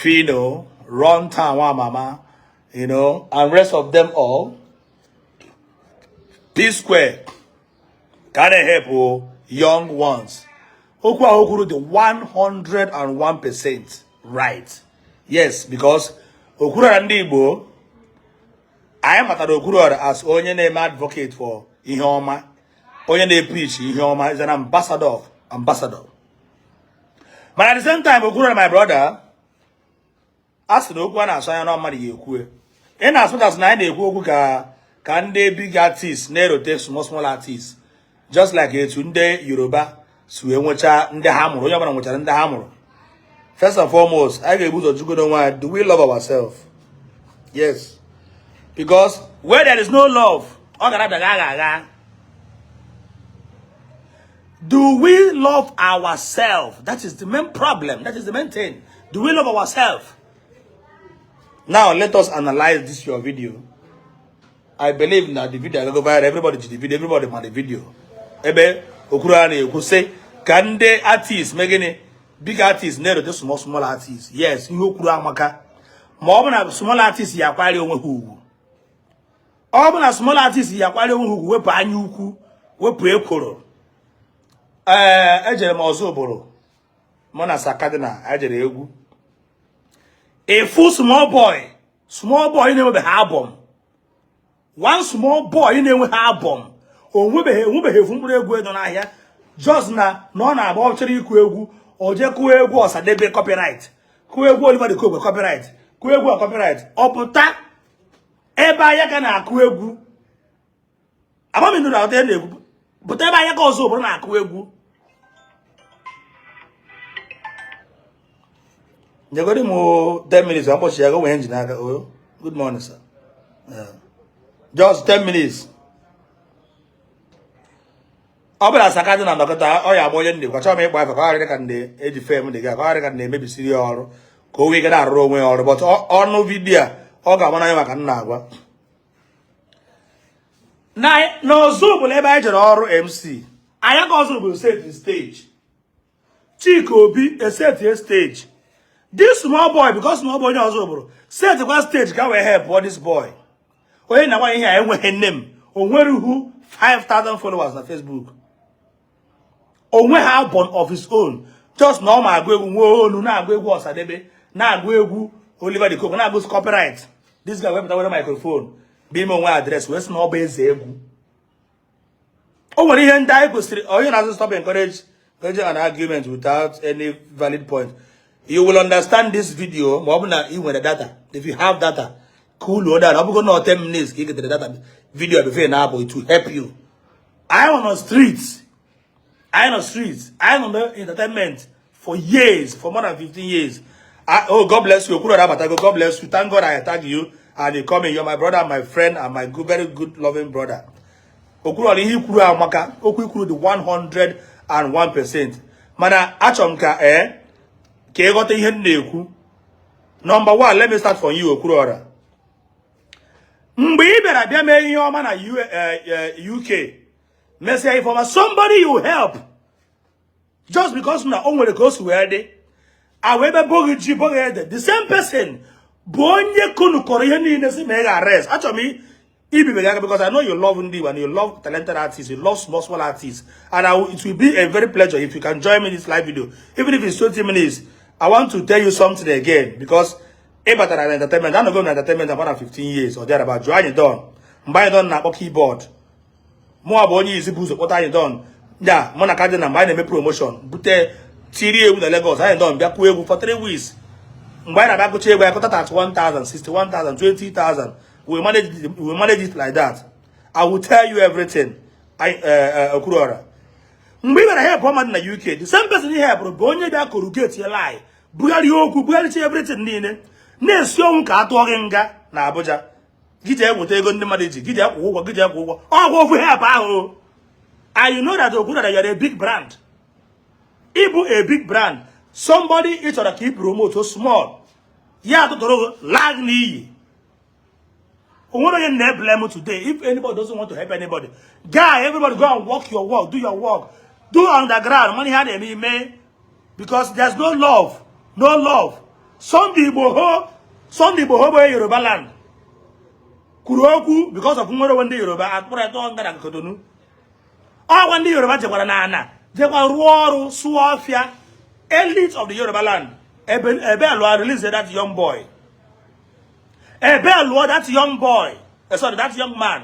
Phyno, Runtown Nwa Mama, and rest of them all, P Square, ka a na-help young ones. Okwu ahụ o kwuru dị 101% right. Yes, because Okwuluora ndị Igbo, anyị matara Okwuluora as onye na-eme advocate for ihe ọma, onye na-epreach ihe ọma, is an ambassador of ambassador. But at the same time, Okwuluora, my brother, a sị na okwu a na-asụ anya na mmadụ ya ekwue. Ị na-asụtasị na anyị na-ekwu okwu ka ndị big artists na-erote small small artists, just like etu ndị Yoruba si wee nwechaa ndị ha mụrụ, onye ọbụla nwechara ndị ha mụrụ. First and foremost, anyị ga-ebu ụzọ jụgodo onwe anyị, do we love ourselves? Yes, because where there is no love, ọ gara abịa agha agha. Do we love ourselves? That is the main problem. That is the main thing. Do we love ourselves? Now let us analyze this your video. I believe that the video go viral. Everybody ji the video, everybody ma the video. Ebe Okwuluora na-ekwu sị ka ndị artist mee gịnị, big artist na-erote small small artist. Yes, ihe o kwuru amaka. Ma ọ bụ na small artist ya akwari onwe ha ugwu. Ọ bụ na small artist ya akwari onwe ha ugwu, wepụ anya ukwu, wepụ ekworo. Ee, ejere m Ozubulu, mụ na Sakadina ejere egwu. Efu small boy, small boy na-enwebeghị album. One small boy na-enweghị album, onwebeghị efu mkpụrụ egwu edo n'ahịa, just na ọ na-agba, ọ chọrọ ịkụ egwu, o jee kụọ egwu Ọsadebe copyright, kụọ egwu Oliver De Coque copyright, kụọ egwu copyright, ọ pụta ebe anya ka na-akụ egwu. Amami nụrụ ahụta na-egwu, pụta ebe anya ka Ozubulu na-akụ egwu. Nyegodi m 10 minutes, mkpọchi ya go nwee njin aka. Oh, good morning, sir. Yeah. Just 10 minutes. Ọ bụla Sakadị na ndọkọta ọ ya agba onye ndị kwachọ m ịgba afa ka ọ ghara ka ndị eji fem dị ga ka ọ ghara ka ndị emebisiri ya ọrụ ka o wee ga na-arụrụ onwe ya ọrụ, but ọnụ vidiyo a ọ ga-agba n'anya maka nna agwa na n'Ozubulu ebe anyị jere ọrụ MC anyị ka Ozubulu set stage, Chika Obi esetie stage, this small boy, because small boy onye Ozubulu set kwa stage ka wee help this boy. Onye na-agwa ihe a enweghị nne m, o nweruhu 5000 followers na Facebook, onwe ha album of his own, just na ọ ma agụ egwu, nwee olu na-agụ egwu Ọsadebe, na-agụ egwu Oliver De Coque, na-agụ copyright. This guy wepụta were microphone bụ ime onwe address wee sị na ọ bụ eze egwu. O nwere ihe ndị anyị kwesịrị onye na-azụ stop encourage an argument without any valid point. You will understand this video ma ọ bụ na ị nwere data. If you have data, cool down. Ọ bụgo na 10 minutes ka ị getere data video before na-abụ, it will help you. I on streets, I on streets, I on the entertainment for years, for more than 15 years. Oh, God bless you. God bless you. Thank God I tag you and you come in. You're my brother, my friend, and my good, very good, loving brother. Okwuluora, ihe ikwuru amaka, okwu ikwuru dị 101%. Mana achọrọ m ka ka ịghọta ihe m na-ekwu. Number one, let me start from you, Okwuluora. Mgbe ị bịara bịa mee ihe ọma na UK, mesịa ife ọma, somebody you help just because na o nwere ka o si wee dị awa ebe boghị ji boghị ede, the same person bụ onye konukọrọ ihe niile si ma ị ga-arrest. Achọrọ m ibibe gị aka because I know you love ndị Igbo and you love talented artists, you love small small artists, and it will be a very pleasure if you can join me in this live video, even if it's 20 minutes. I want to tell you something again because ị batara na entertainment, anọgo m na entertainment more than 15 years or thereabout. Jụọ anyị don mgbe anyị don na-akpọ keyboard, mụnwa bụ onye izi bụ ụzọ kpọta anyị don ya, mụ na Kadịna mgbe anyị na-eme promotion bute tiri egwu na Lagos, anyị don bịa kwuo egwu for 3 weeks. Mgbe anyị na-abịa gụcha egwu, anyị kọta 31,000, 61,000, 20,000. We manage it like that. I will tell you everything. Okwuluora, mgbe ị bịara help mmadụ na UK, the same person ị helpụrụ bụ onye bịa corrugate ya lie, bugharịa okwu, bugharịcha everything niile, na-esi ọnwụ ka a tụọ gị nga na Abuja, gị jee weta ego ndị mmadụ ji gị jee kwụ ụgwọ, gị jee kwụ ụgwọ ọgwụ ofu help ahụ. And you know that Okwuluora, you are a big brand. Ịbụ a big brand, somebody ị chọrọ ka ị promote small, ya atụtụrụ lag n'iyi. O nwere onye na-eblame today. If anybody doesn't want to help anybody, guy, everybody go and work your work, do your work, do underground money ha na-eme ime, because there's no love, no love. Sunday Igboho, Sunday Igboho bụ onye Yoruba land kwuru okwu because of nwere onwe ndị Yoruba, akpụrụ atọ nga na Cotonou. Ọgwa ndị Yoruba jekwara na ana jekwa rụọ ọrụ, sụọ ọfịa. Elite of the Yoruba land ebe ebe lụọ, release that young boy. Ebe lụọ that young boy, sorry, that young man.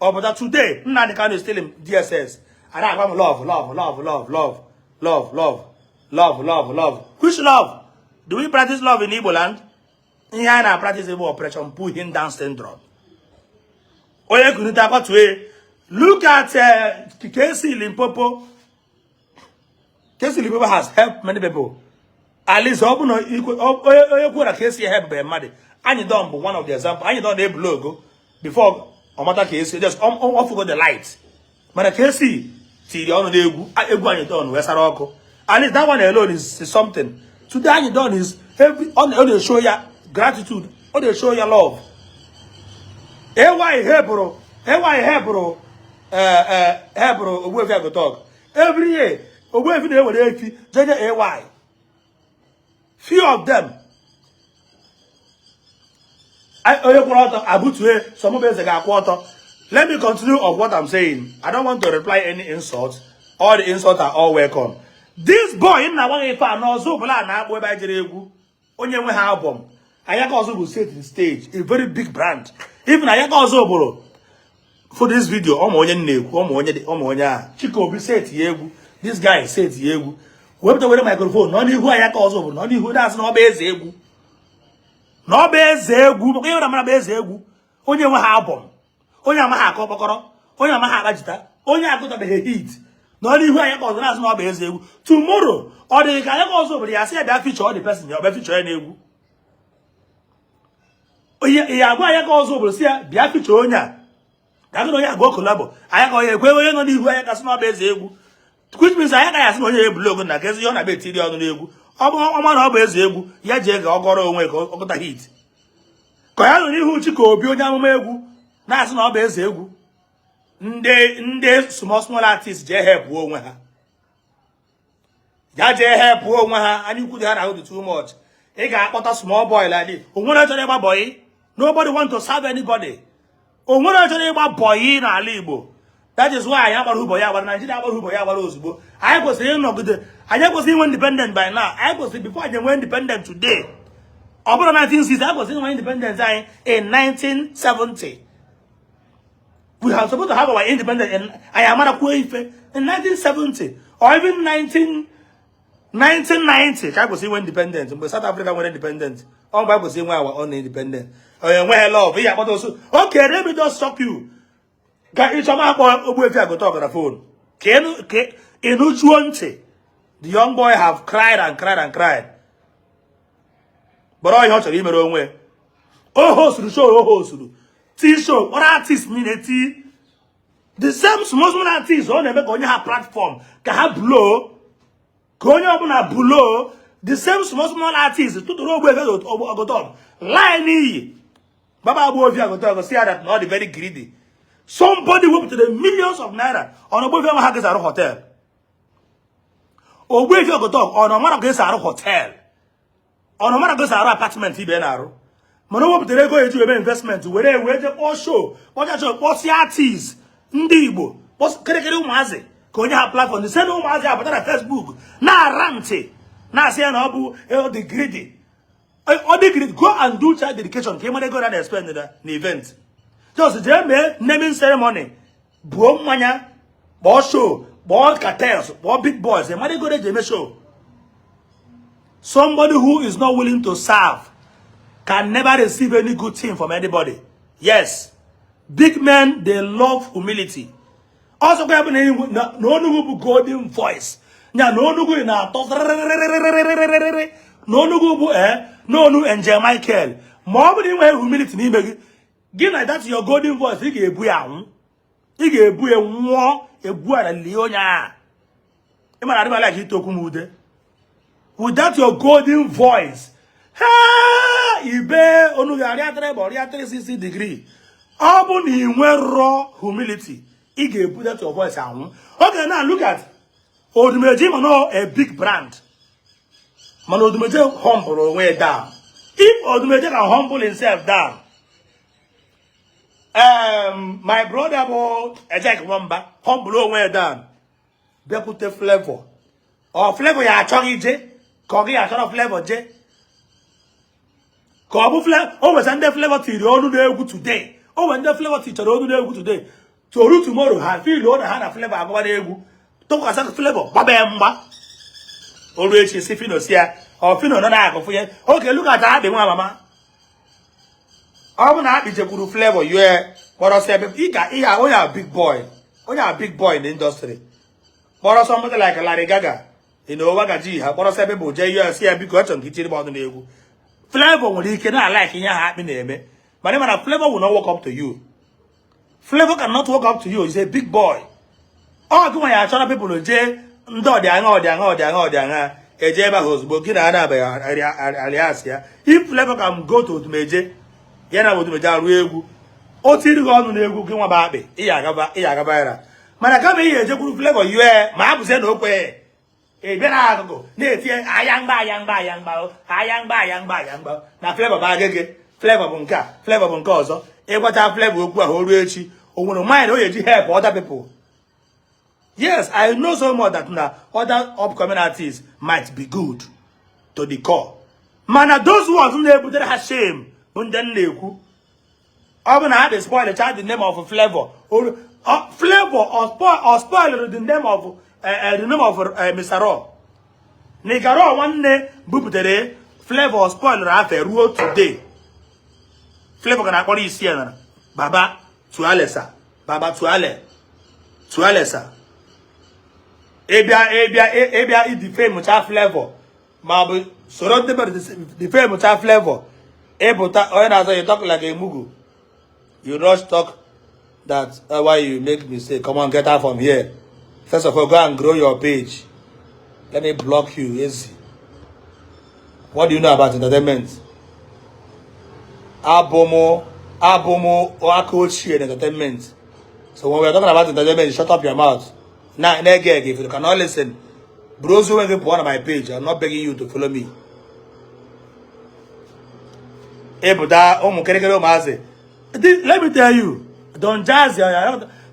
Ọ bụ that today Nnamdi Kanu is still in DSS. A na-agwa m love, love, love, love, love, love, love, love, love, love. Which love? Do we practice love in Igbo land? Ihe a na-practice bụ operation pull him down syndrome. Onye kunite akwatue. Look at KC Limpopo. KC Limpopo has helped many people. At least ọ bụ na onye kwuo na KC help bụ mmadụ. Anyị don bụ one of the example. Anyị don na-ebulo before ọmata KC just ofugo the light, mana KC tiri ọnụ n'egwu, egwu anyị don wee sara ọkụ. At least that one alone is something. Today anyị don is every ọ na-show ya gratitude, ọ na-show ya love. AY hebụrụ, AY hebụrụ, hebụrụ Ogbuefi Agotalk. Every year Ogbuefi na-ewere efi jeje AY. Few of them, onye kwụrụ ọtọ abụtue sọmụbụ eze ga-akwụ ọtọ. Let me continue of what I'm saying. I don't want to reply any insult. All the insults are all welcome. This boy nna agwaghị ife a n'ọzọ ọbụla na-akpụ ebe anyị jere egwu, onye nwe ha album Ayaka Ọzọ bụ set the stage, a very big brand. Even Ayaka Ọzọ bụrụ for this video, ọma onye m na-ekwu, ọma onye dị, ọma onye a Chikobi set ya egwu. This guy set ya egwu, wepụta were microphone nọ n'ihu Ayaka Ọzọ bụ nọ n'ihu na-asị na ọ bụ eze egwu, na ọ bụ eze egwu. Maka ihe na mara bụ eze egwu, onye nwe ha album, onye amaghị akọ ọkpọkọrọ, onye amaghị akpa jita, onye agụtabeghị hit, nọ n'ihu Ayaka Ọzọ na-asị na ọ bụ eze egwu. Tomorrow ọ dị ka Ayaka Ọzọ obodo ya sị ya bịa feature the person, ya ọ bịa feature ya n'egwu. Onye ya agwa Ayaka Ọzọ obodo si ya bịa feature onye a, ka gị na onye agụọ collabo. Ayaka onye ekwe onye nọ n'ihu Ayaka sị na ọ bụ eze egwu, which means Ayaka ya sị na onye ebulu ogo na ka ezi ihe ọ na-abịa etiri ọnụ n'egwu. Ọ bụ ọma na ọ bụ eze egwu, ya jee ka ọ gọrọ onwe ka ọ gụta hit, ka ya nọ n'ihu Chikobi onye amụma egwu na-asị na ọ bụ eze egwu. Ndị small small artist jee help onwe ha, ya jee help onwe ha. Anya ukwu dị ha na-ahụ dị too much. Ị ga-akpọta small boy like this, onwere chọrọ ịgba boy. Nobody want to serve anybody. Onwere chọrọ ịgba boy n'ala Igbo. That is why anyị agbara ụbọ ya agbara Naijiria, agbara ụbọ ya agbara ozugbo. Anyị kwesịrị ịnọgide, anyị kwesịrị inwe independent by now. Anyị kwesịrị before anyị enwe independent today, ọ bụrụ 1960, anyị kwesịrị inwe independence anyị in 1970. We are supposed to have our independence in, anyị amarakwuo ife, in 1970 or even 1990 ka anyị kwesịrị inwe independent. Mgbe South Africa nwere independent, ọ mgbe anyị kwesịrị inwe our own independent. Onye enweghị love ihe akpọta osu. Okay, let me just shock you. Ka ịchọma akpọ Ogbuefi Agụta ọgara phone ka ịnụjuo ntị. The young boy have cried and cried and cried, but ọ ihe ọ chọrọ imere onwe o hosturu show, o hosturu tii show, kpọrọ artist niile tii the same small small artist ọ na-eme ka onye ha platform ka ha blow, ka onye ọbụla blow. The same small small artist tụtụrụ Ogbuefi Agụta lie n'iyi baba Ogbuefi Agụta ọgụ si ya that na ọ dị very greedy. Somebody wepụtara millions of naira ọ na Ogbuefi ama ha ga arụ hotel. Ogbuefi Agụta ọ na ọmara ka esi arụ hotel, ọ na ọmara ka esi arụ apartment ibe na-arụ, mana o wepụtara ego eji eme investment were wee jee kpọọ show, kpọcha show, kpọsịa artist ndị Igbo, kịrịkịrị ụmụazị ka onye ha platform site na ụmụazị apụta na Facebook na-ara ntị na-asị ya na ọ bụ ọ dị greedy, ọ dị greedy. Go and do child dedication ka ị mara ego na na-spend na event. Just jee mee naming ceremony, buo mmanya, kpọọ show, kpọọ cartels, kpọọ big boys, ị mara ego eji eme show. Somebody who is not willing to serve can never receive any good thing from anybody. Yes, big men, they love humility. Ọzọkwa ya bụ na onugbu bụ golden voice ya, na onugbu na-atọ rịrịrịrịrịrịrị, na onugbu bụ ee n'onu Angel Michael. Ma ọ bụrụ na ị nweghị humility n'ime gị, gị na that your golden voice, ị ga-ebu ya anwụ, ị ga-ebu ya nwụọ, egbu ala lie onye a. Ị mara adịba like ite okwu m ude. Without your golden voice, ha ibe onu gị arịa 3 bụ ọrịa 360 degree. Ọ bụ na ị nwero humility, ị ga-ebu that your voice anwụ. Okay, now look at Odumeji. Mana a big brand, Mana Odumeje humble onwe ya down. If Odumeje can humble himself down, my brother bụ Ejek Nwamba humble onwe ya down, bịakwute Flavour. Ọ Flavour ya achọghị ije ka ọ gị achọrọ Flavour jee ka ọ bụ Flavour. O nweta ndị Flavour tiri ọnụ n'egwu today, o nwere ndị Flavour tichara ọnụ n'egwu today, toru tomorrow ha feel na ha na Flavour agụba n'egwu, tụkwasị Flavour, gbaba ya mgba. Oru echi si Phyno, si ya ọ Phyno nọ na-agụfụ ya. Oke lukata Akpị nwa mama. Ọ bụ na Akpị jekwuru Flavour yue kpọrọ sị ebe ị ga ihe onye a, big boy, onye a, big boy in the industry, kpọrọ somebody like Larry Gaga in Owagaji, ha kpọrọ sị ebe bụ jee yue si ya, biko, achọrọ m ka itiri m ọnụ n'egwu. Flavour nwere ike na like ihe ahụ Akpị na-eme, mana ị ma na Flavour will not walk up to you. Flavour cannot walk up to you. He's a big boy. Ọ gị nwa ya achọrọ people jee ndị ọdịaṅa ọdịaṅa ọdịaṅa ọdịaṅa eje ebe ahụ ozugbo gị na anabaghị alias ya. If Flavour can go to Odumeje, ya na Odumeje arụ egwu, o tiri gị ọnụ n'egwu, gị nwa bụ Akpị, ị ya agaba ya. Mana kama ị ga-ejekwuru Flavour yue ma a bụzie na o kweghị, ị bịa n'akụkụ na-etinye aya mgba, aya mgba, aya mgba, aya mgba, aya mgba, aya mgba na Flavour bụ Agege, Flavour bụ nke a, Flavour bụ nke ọzọ. Ịgwacha Flavour okwu ahụ, o ruo echi, o nwere mind o ga-eji help other people? Yes, I know so much that na other upcoming artists might be good to the core, mana those ones na-ebutere ha shame bụ ndị m na-ekwu. Ọ bụ na ha dey spoil cha the name of Flavour or Flavour or spoil the name of Mr. Raw. Nigga Raw nwanne buputere Flavour, spoil afa ruo today. Flavour ga na-akpọrọ isi ya nara baba tuale sa, baba tuale, tuale sa. Ịbịa idefame cha Flavour ma ọ bụ soro ndị mmadụ defame cha Flavour, ịpụta onye na-azọ. You talk like a mugu. You rush talk that why you make mistake. Come on, get out from here. First of all, go and grow your page. Let me block you easy. What do you know about entertainment? Abụmụ aka ochie in entertainment. So when we are talking about entertainment, shut up your mouth na na-ege ege. If you cannot listen, buru ozu onwe gị pụọ na my page. I'm not begging you to follow me. Ịpụta ụmụ kịrịkịrị ụmụazị. Let me tell you, Don Jazzy,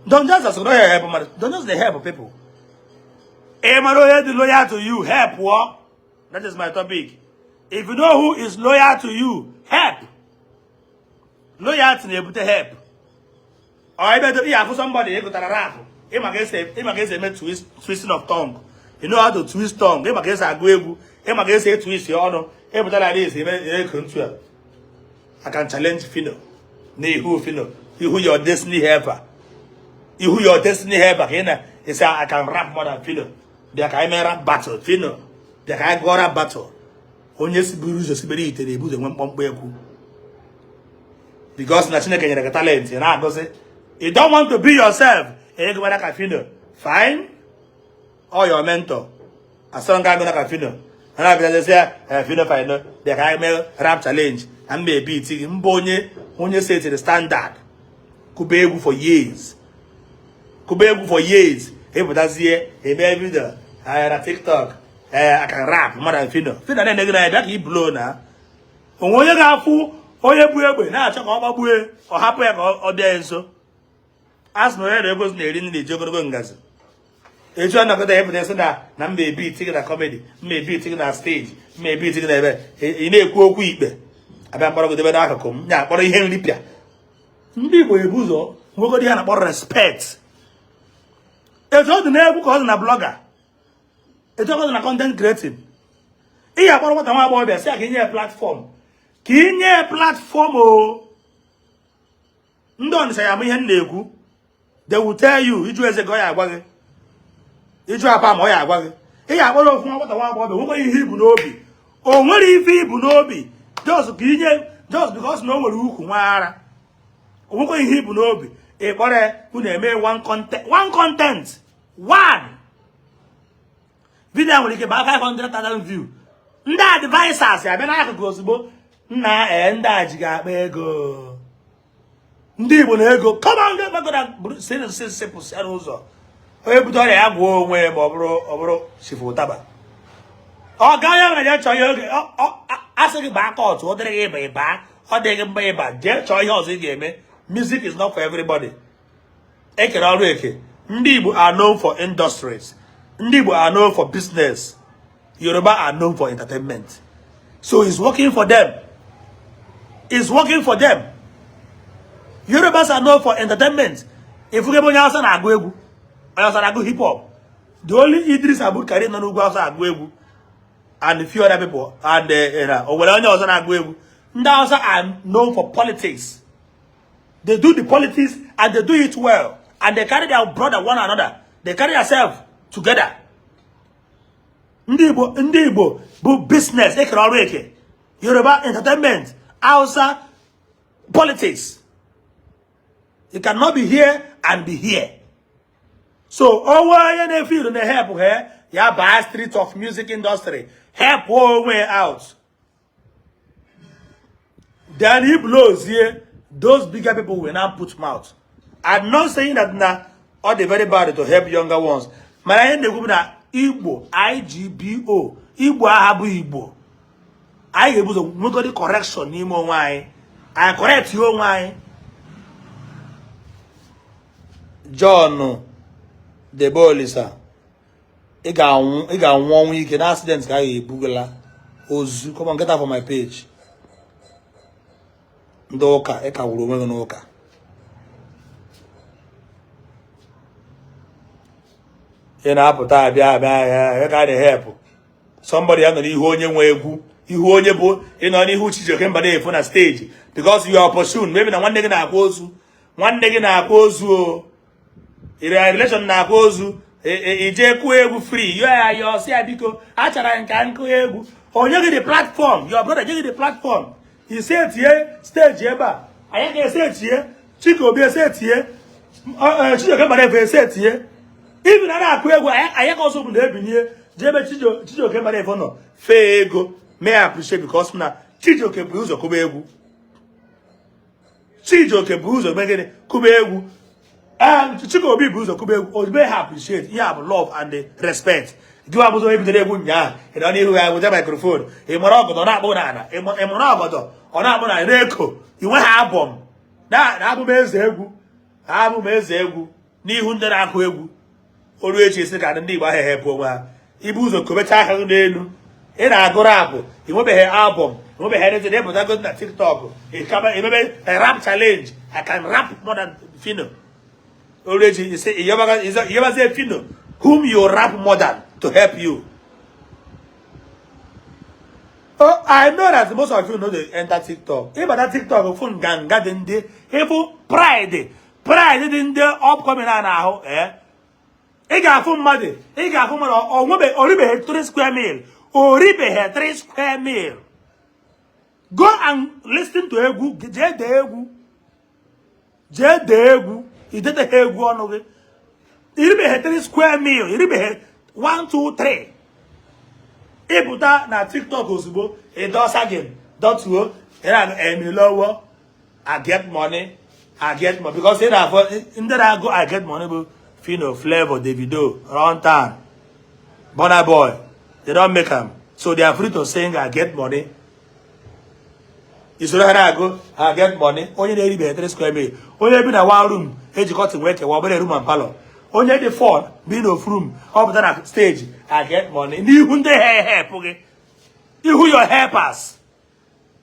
Don Jazzy asịrị ya help mmadụ. Don Jazzy dey help people. Ị mara onye dị loyal to you, help wọ. That is my topic. If you know who is loyal to you, help. Loyalty na-ebute help. Ọ ebe ihe afụ somebody ịgụtara rap, ịma ka esi eme twist, twisting of tongue. You know how to twist tongue. Ịma ka esi agụ egwu, ịma ka esi etwist ọnụ, ịpụtara esi eme eko ntu a. I can challenge Phyno n'ihu Phyno, ihu your destiny helper, ihu your destiny helper, ka ị na esi I can rap more than Phyno. Bịa ka anyị mee rap battle, Phyno. Bịa ka anyị gụọ rap battle. Onye siburu ụzọ sibere ite na-ebu ụzọ nwe mkpọmkpọ ekwu. Because na Chineke nyere gị talent, ị na-agụzi, you don't want to be yourself. Ego ka Phyno, fine. All your mentor asọrọ nga agụna ka Phyno ha na-abịazi ya. Phyno, fine, bịa ka anyị mee rap challenge na mba ebi iti gị mba. Onye setịrị standard, kụba egwu for years, kụba egwu for years, ịpụtazie eme video na TikTok, ee, I can rap more than Phyno. Phyno na-ene gị n'anya, bịa ka i blow na onwe. Onye ga-afụ onye bụ egbe na-achọ ka ọ gbagbue, ọ hapụ ya ka ọ bịa ya nso. A sị na onye na-egosi na-eri nri na-eji ogologo ngazi. Etu ọnọkọta ịpụta sị na mba ebi iti gị na comedy, mba ebi iti gị na stage, mba ebi iti gị na ebe ị na-ekwu okwu ikpe, abịa mkpọrọ gị debe n'akụkụ m ya akpọrọ ihe nripịa. Ndị Igbo ebu ụzọ nwegodi ha na-akpọ respect. Etu ọ dị n'egwu ka ọ dị na blogger, etu ọ dị na content creating. Ị ga-akpọrọ nwata nwa agbọghọbịa, sị ya ka inye ya platform, ka inye ya platform o. Ndị Ọnịcha ya ama ihe m na-ekwu. They will tell you. Iju eze gị, ọ ya agwa gị. Iju apa ma ọ ya agwa gị. Ị ga-akpọrọ ofu nwa nwata nwa agbọghọbịa nwekwa ihe ibu n'obi, o nwere ife ibu n'obi, just ka inye, just because na o nwere ukwu nwa ara, o nwekwa ihe ibu n'obi. Ị kpọrọ ya, unu eme one content, one content, one video nwere ike baa 500,000 view. Ndị advisers abịa n'akụkụ ozugbo nna, ee, ndị a ji ga-akpa ego. Ndị Igbo na ego kọma ndị gbagoro si si pụsịa n'ụzọ. Onye bute ọrịa ya gwụọ onwe ya, ma ọ bụrụ chifu ụtaba. Ọ gaghị nwere je chọọ ihe oge asị gị baa cult, ọ dịrị gị ịba ịba, ọ dịghị mma ịba, jee chọọ ihe ọzọ ị ga-eme. Music is not for everybody. Ekere ọrụ eke. Ndị Igbo are known for industries, ndị Igbo are known for business, Yoruba are known for entertainment. So it's working for them, it's working for them. Yorubas are known for entertainment. Ifuge ebe onye Hausa na-agụ egwu, onye Hausa na-agụ hip hop. The only Idris Abdulkarim nọ n'ugwu Hausa agụ egwu and a few other people and o nwere onye ọzọ na-agụ egwu. Ndị Hausa are known for politics. They do the politics and they do it well, and they carry their brother one another, they carry themselves together. Ndị Igbo bụ business. Ekere ọrụ eke. Yoruba entertainment, Hausa politics. You cannot be here and be here. So onwe onye na-efe iru na help ha ya baa street of music industry, help onwe out, then he blows here, those bigger people will now put mouth. I'm not saying that na all the very bad to help younger ones, mana ihe na-ekwu bụ na Igbo, IGBO, Igbo aha bụ Igbo, anyị ga-ebu ụzọ nwegodi correction n'ime onwe anyị. Anyị correct ya onwe anyị. John Debolisa, ị ga-anwụ, ị ga-anwụ ọnwụ ike na accident ka a ga-ebugala ozu. Come on, get out from my page. Ndị ụka, ị ka wuru onwe gị n'ụka. Ị na-apụta abịa abịa ya ka a na-ehepụ somebody ya nọ n'ihu onye nwe egwu, ihu onye bụ ịnọ n'ihu Chijioke Mbanefo na stage because you are opportune. Maybe na nwanne gị na-akwa ozu, nwanne gị na-akwa ozu, o ire relation na-akwa ozu, ije kụọ egwu free, yọọ ya yọọ, sị ya biko achara nka nkụ egwu, onye gị the platform, your brother nye gị the platform, ise tie stage ebe a, anyị ga-ese tie Chikobi, ese tie Chijioke Mbanefo, ese tie ibi na na-akụ egwu. Anyị ka ọsọ bụ na-ebinye jee ebe Chijioke Mbanefo nọ fee ego, mee appreciate because na Chijioke bụ ụzọ kụba egwu. Chijioke bụ ụzọ mee gịnị? Kụba egwu. Chikobi bụ ụzọ kụba egwu, ozugbo ha appreciate ihe a bụ love and respect. Gị nwa bụzọ ebidoro egwu ụnyaahụ, ị nọ n'ihu ya weta microphone, ị mara ọgọdọ na-akpụ n'ala, ị mara ọgọdọ ọ na-akpụ n'ala na-eko, ị nweghị album na abụ m eze egwu, abụ m eze egwu n'ihu ndị na-akụ egwu. Oru echi sị ka ndị Igbo ahụ ehepụ onwe ha. Ibu ụzọ kobecha aka n'elu, ị na-agụ rap, ị nwebeghị album, ị nwebeghị anything, ịpụtago na TikTok emebe rap challenge, "I can rap more than Phyno." Oru echi isi ịyọbazie Phyno, whom you rap more than, to help you. Oh, I know that most of you know they enter TikTok. Ịbata TikTok fụ nganga dị ndị ịfụ pride, pride dị ndị upcoming a na-ahụ. Ị ga-afụ mmadụ, ị ga-afụ mmadụ, ọ nwebe oribeghị 3 square meal, oribeghị 3 square meal. Go and listen to egwu, jee dee egwu, jee dee egwu, ideteghị egwu ọnụ gị. Iribeghị 3 square meal, iribeghị 1 2 3, ịpụta na TikTok ozugbo ịdọsa gị dọtuo, ị na-agụ emi lọ́wọ́, "I get money, I get money," because ị na-afọ ndị na-agụ "I get money" bụ Phyno, Flavour, Davido, Runtown, Burna Boy. They don make am, so they are free to sing "I get money." Isoro ha na-agụ "I get money." Onye na-eribeghị 3 square meal, onye bi na one room eji curtain wee kewa obere room and parlour, onye dị four bi n'ofu room, ọ pụta na stage "I get money" n'ihu ndị ha help gị, ihu your helpers.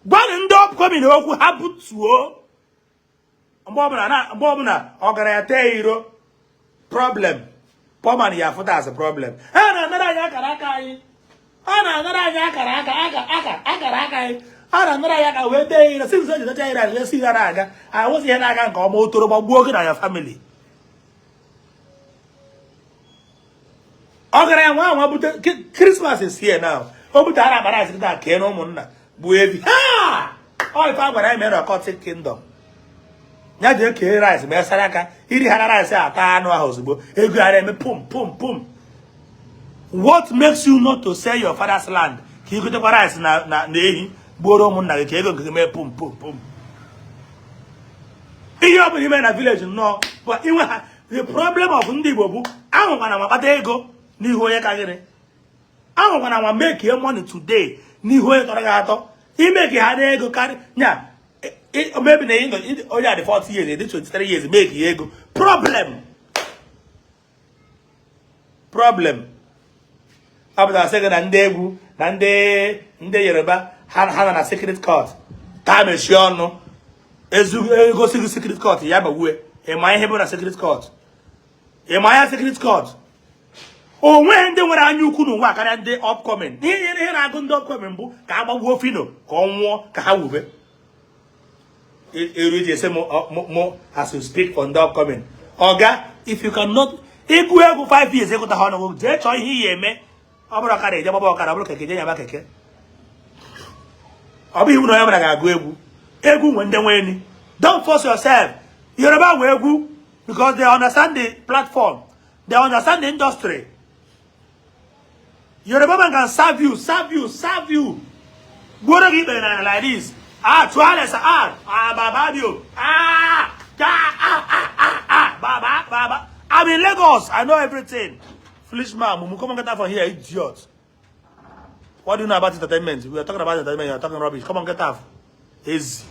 Gwanụ ndị upcoming okwu, ha butuo. Mgbe ọbụla ọgaranya tee iro, problem poor man ya afụta as a problem. Ha na-anara anyị akara aka anyị, ha na-anara anyị akara aka aka aka akara aka anyị, ha na-anara anyị aka wee tee iro. Since eji techa iro anyị esi ya na-aga, anyị ihe na-aga nke ọma, o toro gbagbuo gị na ya family. Ọgaranya nwa nwa bute Christmas is here now, o bute ara akpara asị kịta kee na ụmụnna gbuo evi ha. Ọ ife a gwara anyị mere occultic kingdom ya jee kee rice ma esara aka iri ha na rice ata anụ ahụ ozugbo, ego ya na-eme pum pum pum. What makes you not to sell your father's land ka ị gotekwa rice na ehi gbuoro ụmụnna gị ka ego nke gị mee pum pum pum? Ihe ọ bụla ime na village nnọọ bụ inwe ha. The problem of ndị Igbo bụ ahụkwana ma kpata ego n'ihu onye ka gịnị. Anwakwana anwa make your money today n'ihu onye tọrọ gị atọ. Imeke ha na ego karị nya, maybe na onye a dị 40 years, dị 23 years, make ya ego. Problem, problem. Ọ pụtara sị gị na ndị egwu na ndị Yoruba ha nọ na secret court ka mechie ọnụ egosi gị secret court ya gbawue. Ịma ihe bụ na secret court? Ịma ya secret court? O nweghị ndị nwere anya ukwu n'ụwa karịa ndị upcoming. Ihe na-agụ ndị upcoming bụ ka a gbagbuo Phyno, ka ọ nwụọ, ka ha wube eru iji ese mụ as you speak for ndị upcoming. Oga, if you cannot ịgụ egwu 5 years, ịgụta ha ọnụgụ, jee chọọ ihe iyi eme. Ọ bụrụ ọkara, eje gbaba ọkara. Ọ bụrụ keke, je nyaba keke. Ọ bụ iwu na onye ọbụla ga-agụ egwu. Egwu nwe ndị nwe eni. Don't force yourself. Yoruba nwe egwu because they understand the platform, they understand the industry. Yoruba man can serve you, serve you, serve you, gbuoro gị ikpere na like this. Ah, tuale sa, ah, ah, baba mi o, ah, ah, ah, ah, ah, ah, baba, baba. I'm in Lagos, I know everything. Foolish man, mumu, come on, get out from here, idiot. What do you know about entertainment? We are talking about entertainment, you are talking rubbish. Come on, get out. Easy.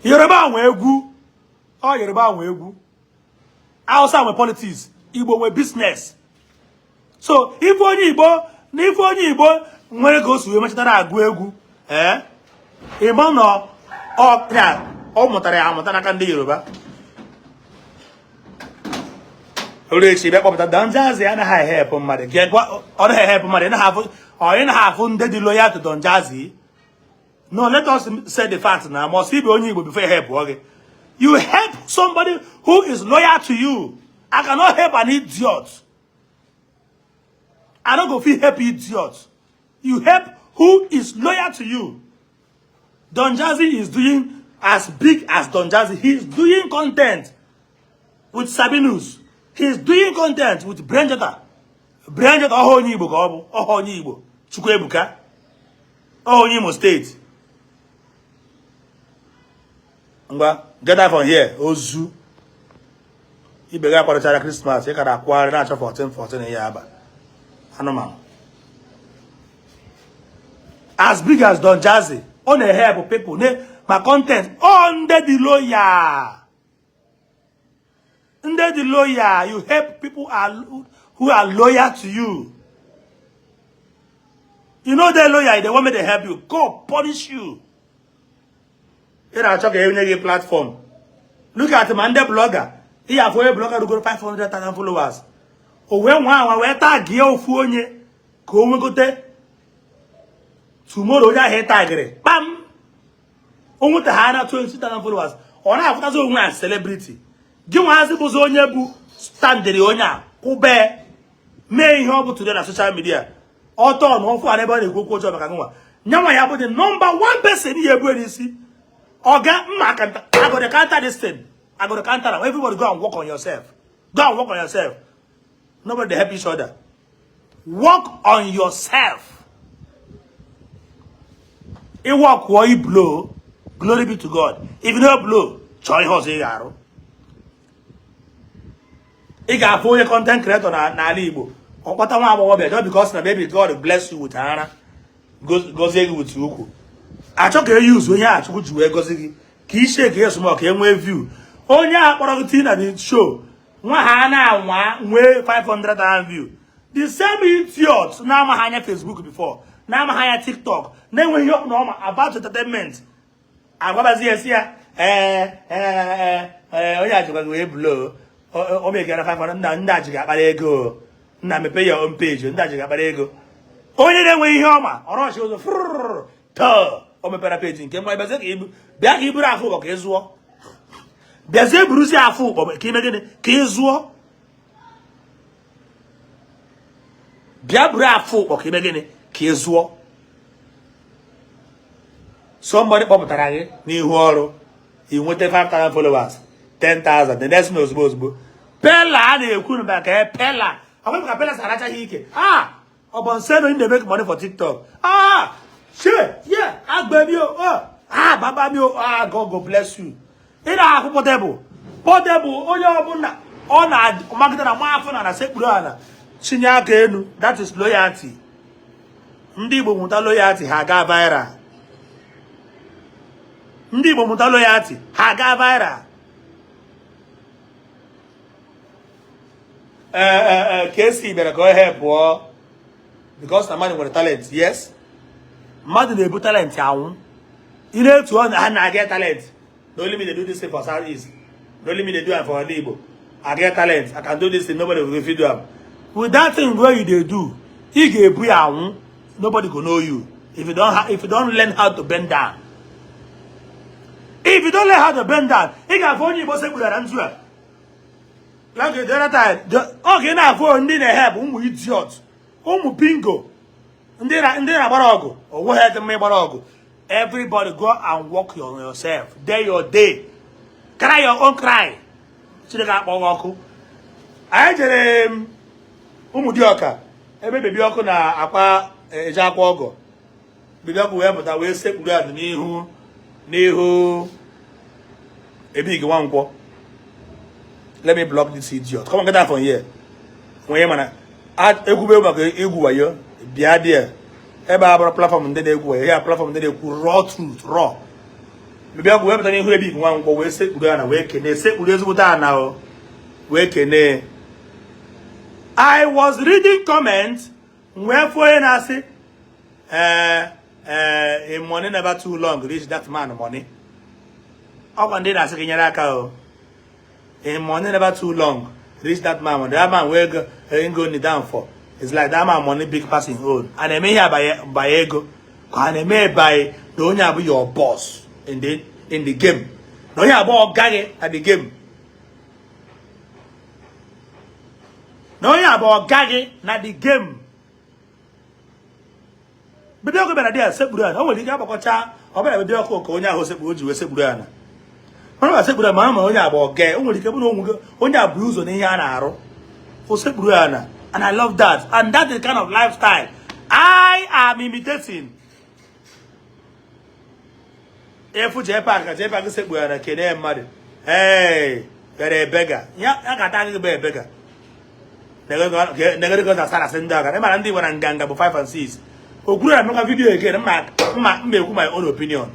Yoruba nwe egwu. Ọ Yoruba nwe egwu. Hausa nwe politics. Igbo nwe business. So ife onye Igbo na ife onye Igbo nwere ka o si wee mechatara agụ egwu, ee, ịma na ọ mụtara ya amụta n'aka ndị Yoruba. Oru echi bịa kpọpụta Don Jazzy anaghị ehepụ mmadụ. Ọ naghị ehepụ mmadụ. Ị naghị afụ ndị dị loyal to Don Jazzy. No, let us say the fact na must be onye Igbo before help gị. You help somebody who is loyal to you. I cannot help an idiot. I don't go fit help idiot. You help who is loyal to you. Don Jazzy is doing as big as Don Jazzy. He's doing content with Sabinus. He's doing content with Brenjota. Brenjota ọha onye Igbo ka ọ bụ, ọha onye Igbo. Chukwuebuka. Ọha onye Imo State. Ngwa, get out from here. Ozu. Ibe gị akwadochara Christmas, ị kara akwagharị na-achọ 14 14 ya aba. Anụmanụ. As big as Don Jazzy, ọ na-help people ma content. Ọ ndị dị loyal. Ndị dị loyal, you help people who are loyal to you. You know they're loyal, they want me to help you. God punish you. Ị na-achọ ka enye gị platform. Look at ma ndị blogger. Ị afụ onye blogger rugoro 500,000 followers. O wee nwa anwa wee tagie ofu onye ka o nwegote. Tomorrow onye ahụ ị tagịrị, kpam! O nweta ha na 20,000 followers. Ọ na-afụtazi onwe ya celebrity. Gị nwaazị bụzi onye bụ standịrị onye a kwụbe mee ihe ọ bụ today na social media. Ọtọ na ọfụ a n'ebe ọ na-ekwu okwu ọjọọ maka nwa. Nyanwa ya bụ the number one person ya ebu n'isi. Oga mma akanta, I go dey counter this thing. I go dey counter am. Everybody go and work on yourself. Go and work on yourself. Nobody dey help each other. Work on yourself. Ị work or you blow, glory be to God. If you no blow, chọọ ihe ọzọ ị ga-arụ. Ị ga-afụ onye content creator n'ala Igbo. Ọ kpọta nwa agbọghọbịa just because na baby, God bless you with ara. Gọzie gị with ukwu. Achọ ka e use onye a Chukwu ji wee gọzie gị ka i shake ya small ka e nwee view. Onye a kpọrọ gị tii na the show, nwa ha na-anwa nwee 500,000 view. The same idiot na-amaghị anya Facebook before, na-amaghị anya TikTok, na-enweghị ihe ọbụla ọma about entertainment. Agwabazi ya si ya, ee ee ee, onye ajikwa gị wee blow, o megara 500 nna ndị aji ga-akpara ego. Nna, mepe ya own page, ndị aji ga-akpara ego. Onye na-enweghị ihe ọma ọrọchi ụzọ fụrụrụ tọọ, o mepere page nke nwa. Bịazie ka ibu bịa ka iburu afụ ụkpọ ka ị zụọ. Bịazie buruzie afụ ụkpọ ka ime gịnị? Ka ị zụọ. Bịa buru afụ ụkpọ ka ime gịnị? Ka ị zụọ. Somebody kpọpụtara gị n'ihu ọrụ, ị nweta 5,000 followers, 10,000, the next ozugbo ozugbo. Pela a na-ekwu maka ya, Pela. Ọ bụghị ka Pela si arachaghị ike. Ah, ọ bụ nsị na dey make money for TikTok. Ah, shit, yeah, agbe mi o, ah, baba mi o, ah, God go bless you. Ị na-ahụ Portable. Portable, onye ọbụla. Ọ na-amagide na nwa afọ na na sekpuru ala chinye aka elu. That is loyalty. Ndị Igbo mụta loyalty, ha gaa viral. Ndị Igbo mụta loyalty, ha gaa viral. Ee, ka esi bịara ka ọ helpụọ because na mmadụ nwere talent. Yes, mmadụ na-ebu talent anwụ. Ị na-etu ọ ha na-aga talent na only me dey do this thing for South East, na only me dey do am for Ala Igbo. I get talent, I can do this thing, nobody go fit do am. With that thing wey you dey do, ị ga-ebu ya anwụ. Nobody go know you if you don't learn how to bend down. If you don't learn how to bend down, ị ga-afụ onye Igbo sekpuru na nzu a. Like the other time, oge na-afụ ndị na-ehep ụmụ idiot, ụmụ bingo, ndị na-agbara ọgụ onwe ha dị mma ịgbara ọgụ. Everybody go and work on yourself. Day your day, cry your own cry. Chineke akpọ gị ọkụ. Anyị jere Ụmụdịọka ebe Baby Ọkụ na akwa eje akwa ọgọ. Baby Ọkụ wee pụta wee sekpuru adụ n'ihu Ebig Nwankwọ. Let me block this idiot. Come on, get out from here. Onye mana ekwube maka egwu wayo bịa there. Ebe a bụrụ platform ndị na-egwu wayo ya, platform ndị na-ekwu raw truth, raw. Baby Ọkụ wee pụta n'ihu Ebig Nwankwọ wee sekpuru ya na wee kene, sekpuru ezigbote ana o wee kene. I was reading comments wee fụ onye na-asị ee, money never too long reach that man money. Ọkwa ndị na-asị gị nyere aka o. In money never too long reach that man money. That man wey go go kneel down for, it's like that man money big pass him own. A na-eme ihe by ego ka a na-eme by na onye abụ your boss in the game, na onye abụ ọga gị na the game, na onye abụ ọga gị na the game. Baby Ọkụ bịara dị ya sekpuru ya. O nwere ike agbakọcha ọ bịara Baby Ọkụ ka onye ahụ sekpuru o ji wee sekpuru ya na mana ọ sekpuru ya ma onye abụ ọga. O nwere ike bụrụ onwe onye abụ ụzọ n'ihe a na-arụ o sekpuru ya na. And I love that, and that is the kind of lifestyle I am imitating. Efu JPAC ka JPAC sekpuru ya na kene mmadụ. Hey, bere ebega ya ka ata gị bụ ebega negere na sarasị ndị ọga. Ịmara ndị Igbo na nganga bụ 5 and 6. O kwuru ya maka video again, mma mma mma ekwu my own opinion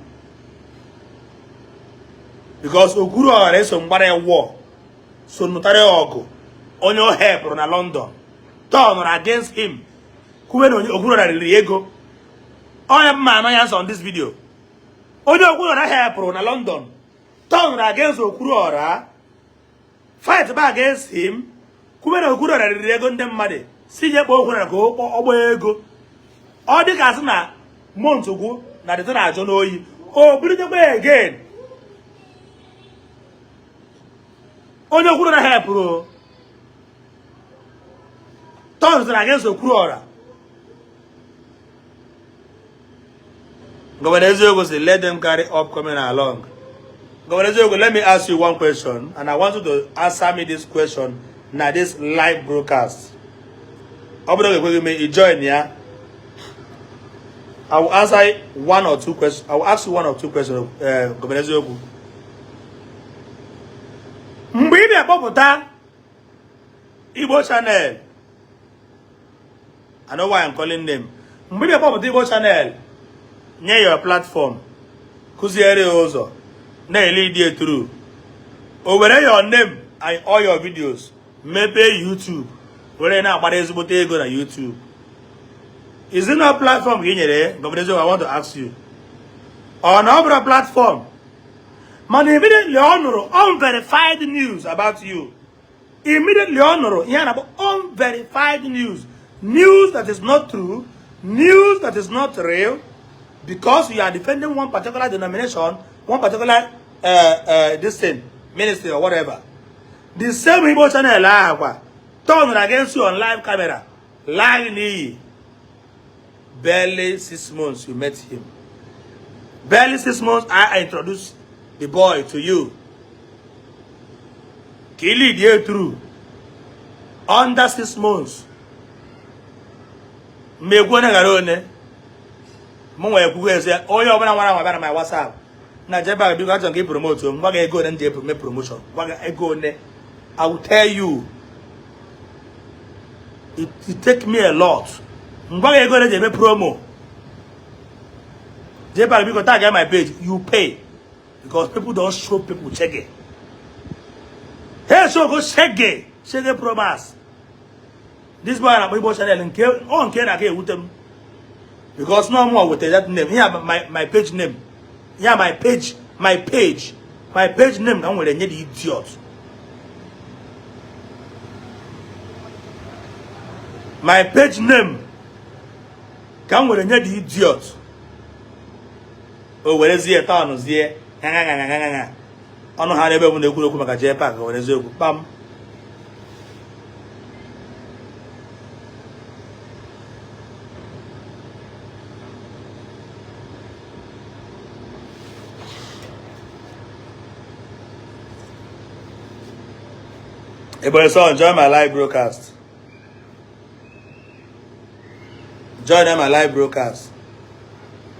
because Okwuru ọghara eso mgbara ya war so nụtara ya ọgụ. Onye o hepụrụ na London turned against him, kwuwe na onye Okwuru ọra riri ego. Onye mma anọ ya nsọ on this video, onye Okwuru ọra hepụrụ na London turned against Okwuru ọra, fight back against him, kwuwe na Okwuru ọra riri ego ndị mmadụ, si je kpọọ Okwuru ọra ka ọ gbaa ego. Ọ dị ka asị na month gwụ na dịtị na-ajọ n'oyi o bilitekwa again. Onye Okwuru ọra hepụrụ turns against Okwuru ọra. Governor Eziokwu say let them carry up coming along. Governor Eziokwu, let me ask you one question, and I want you to answer me this question na this live broadcast. Ọ bụrụ na ekweghị m ị join ya, I will answer one or two questions. I will ask you one or two questions, Governor Eziokwu. Mgbe ị bịa kpọpụta Igbo channel, I know why I'm calling them. Mgbe ị bịa kpọpụta Igbo channel, nye your platform, kụziere ya ụzọ, na-ele idi through. O were your name and all your videos mepee YouTube, were na-agbara ezigbote ego na YouTube. Is it not platform ka ị nyere? Governor Eziokwu, I want to ask you. Ọ na ọ bụrụ platform? Mana immediately ọ nụrụ unverified news about you, immediately ọ nụrụ ihe a na-akpọ unverified news, news that is not true, news that is not real, because you are defending one particular denomination, one particular this thing, ministry or whatever, the same Igbo channel ahụ kwa turned against you on live camera, lying n'iyi. Barely 6 months you met him, barely 6 months I introduced the boy to you ka ị lead ya through. Under 6 months, mmegwu onye gara one mụ nwa ekwugo eze. Onye ọbụla nwara nwa bịara na my WhatsApp na JPAC, biko, achọrọ ka ị promote m. Gwa gị ego one m ji eme promotion, gwa gị ego one I will tell you, it take me a lot. M gwa gị ego eji eme promo. JPAC, biko tag my page, you pay because people don show people shege. Hey, so go shege shege promise. This boy na-akpọ Igbo channel nke ọ nke na-aka ewute m because no more with that name here, my page name here, my page name ka m nwere nye the idiot. My page name ka m nwere nye the idiot. O werezie tọnụzie ṅaṅaṅaṅaṅa ọnụ ha n'ebe m na-ekwu okwu maka JPAC. O werezie okwu kpam. Ebonyi son, join my live broadcast. Join my live broadcast.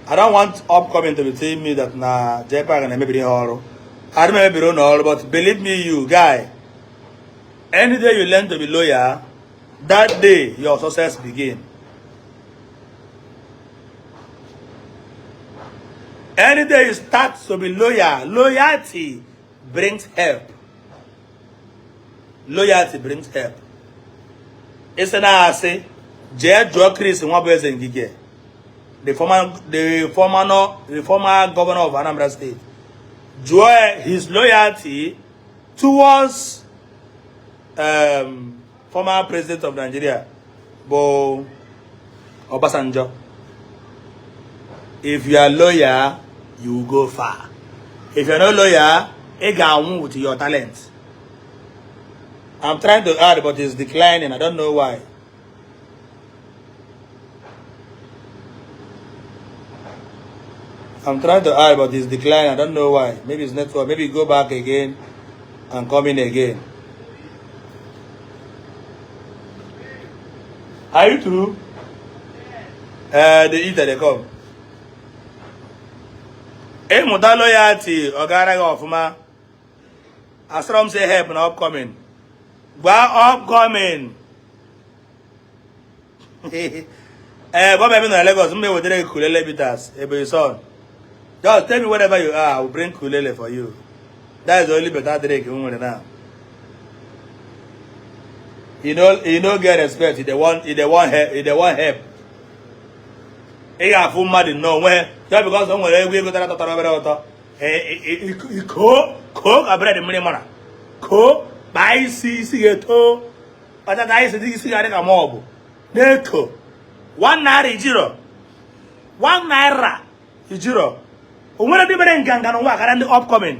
I don't want upcoming to be telling me that na JPAC na-emebiri ihe ọrụ. I don't emebiri ụlọ ọrụ, but believe me, you guy, any day you learn to be loyal, that day your success begin. Any day you start to be loyal, loyalty brings help. Loyalty brings help. Isi na-asị jee jụọ Chris Nwabueze Ngige, the former no, the former governor of Anambra State. Jụọ his loyalty towards former president of Nigeria bụ Obasanjo. If you are loyal, you will go far. If you are not loyal, ị ga-anwụ with your talent. I'm trying to add, but it's declining. I don't know why. I'm trying to add, but it's declining. I don't know why. Maybe it's network. Maybe go back again and come in again. Are you through? The eater they come. Ịmụta loyalty, ọ gara gị ọfụma. Asọrọ m say help na upcoming. Gwa upcoming. Ee, gwa m ebe nọ na Lagos, m ewetara gị Kulele bitters, Ebonyi son. Just tell me wherever you are, I will bring Kulele for you. That is the only better drink m nwere now. You no get respect, you dey want help, you dey want help. Ị ga-afụ mmadụ nnọọ nwee just because o nwere egwu ego tara tọtara obere ụtọ. Koo koo ka bread mmiri mara. Koo kpaa isi isi ga-eto kpachata isi dị isi ga-adị ka ma ọ bụ na-eko ₦1 ijiro ₦1 ijiro. O nwere ndị mere nganga n'ụwa karịa ndị upcoming.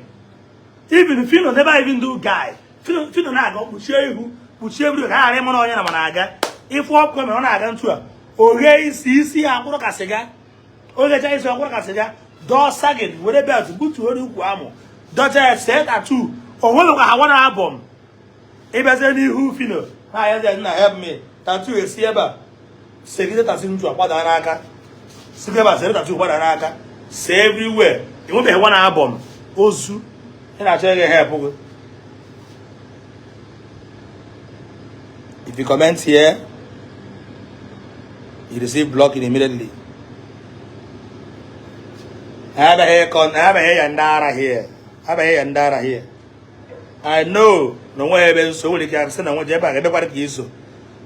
Even Phyno never even do guy. Phyno na-aga kpuchie ihu, kpuchie everywhere ka a ghara ịmara onye na ma na-aga. Ifu upcoming, ọ na-aga ntu a, oghe isi isi ya akwụrụ ka sịga, oghecha isi ọkwụrụ ka sịga, dọọ sagin, were belt gbutuo n'ukwu amụ, dọcha ya, see tattoo. O nwebekwa ha one album. Ịbịazie n'ihu Phyno ha ya nna, help me. Tattoo esi ebe a segide tattoo ntu agbada n'aka, sikwa ebe a sere tattoo gbada n'aka, see everywhere. Enwebeghị one album. Ozu ị na-achọ ịga help gị. If you comment here, you receive blocking immediately. Abaghị ya ndị ara here, abaghị ya ndị ara here. I know na onweghị ebe nso nwere ike asị na nwe ebe a ga-ebekwara ka iso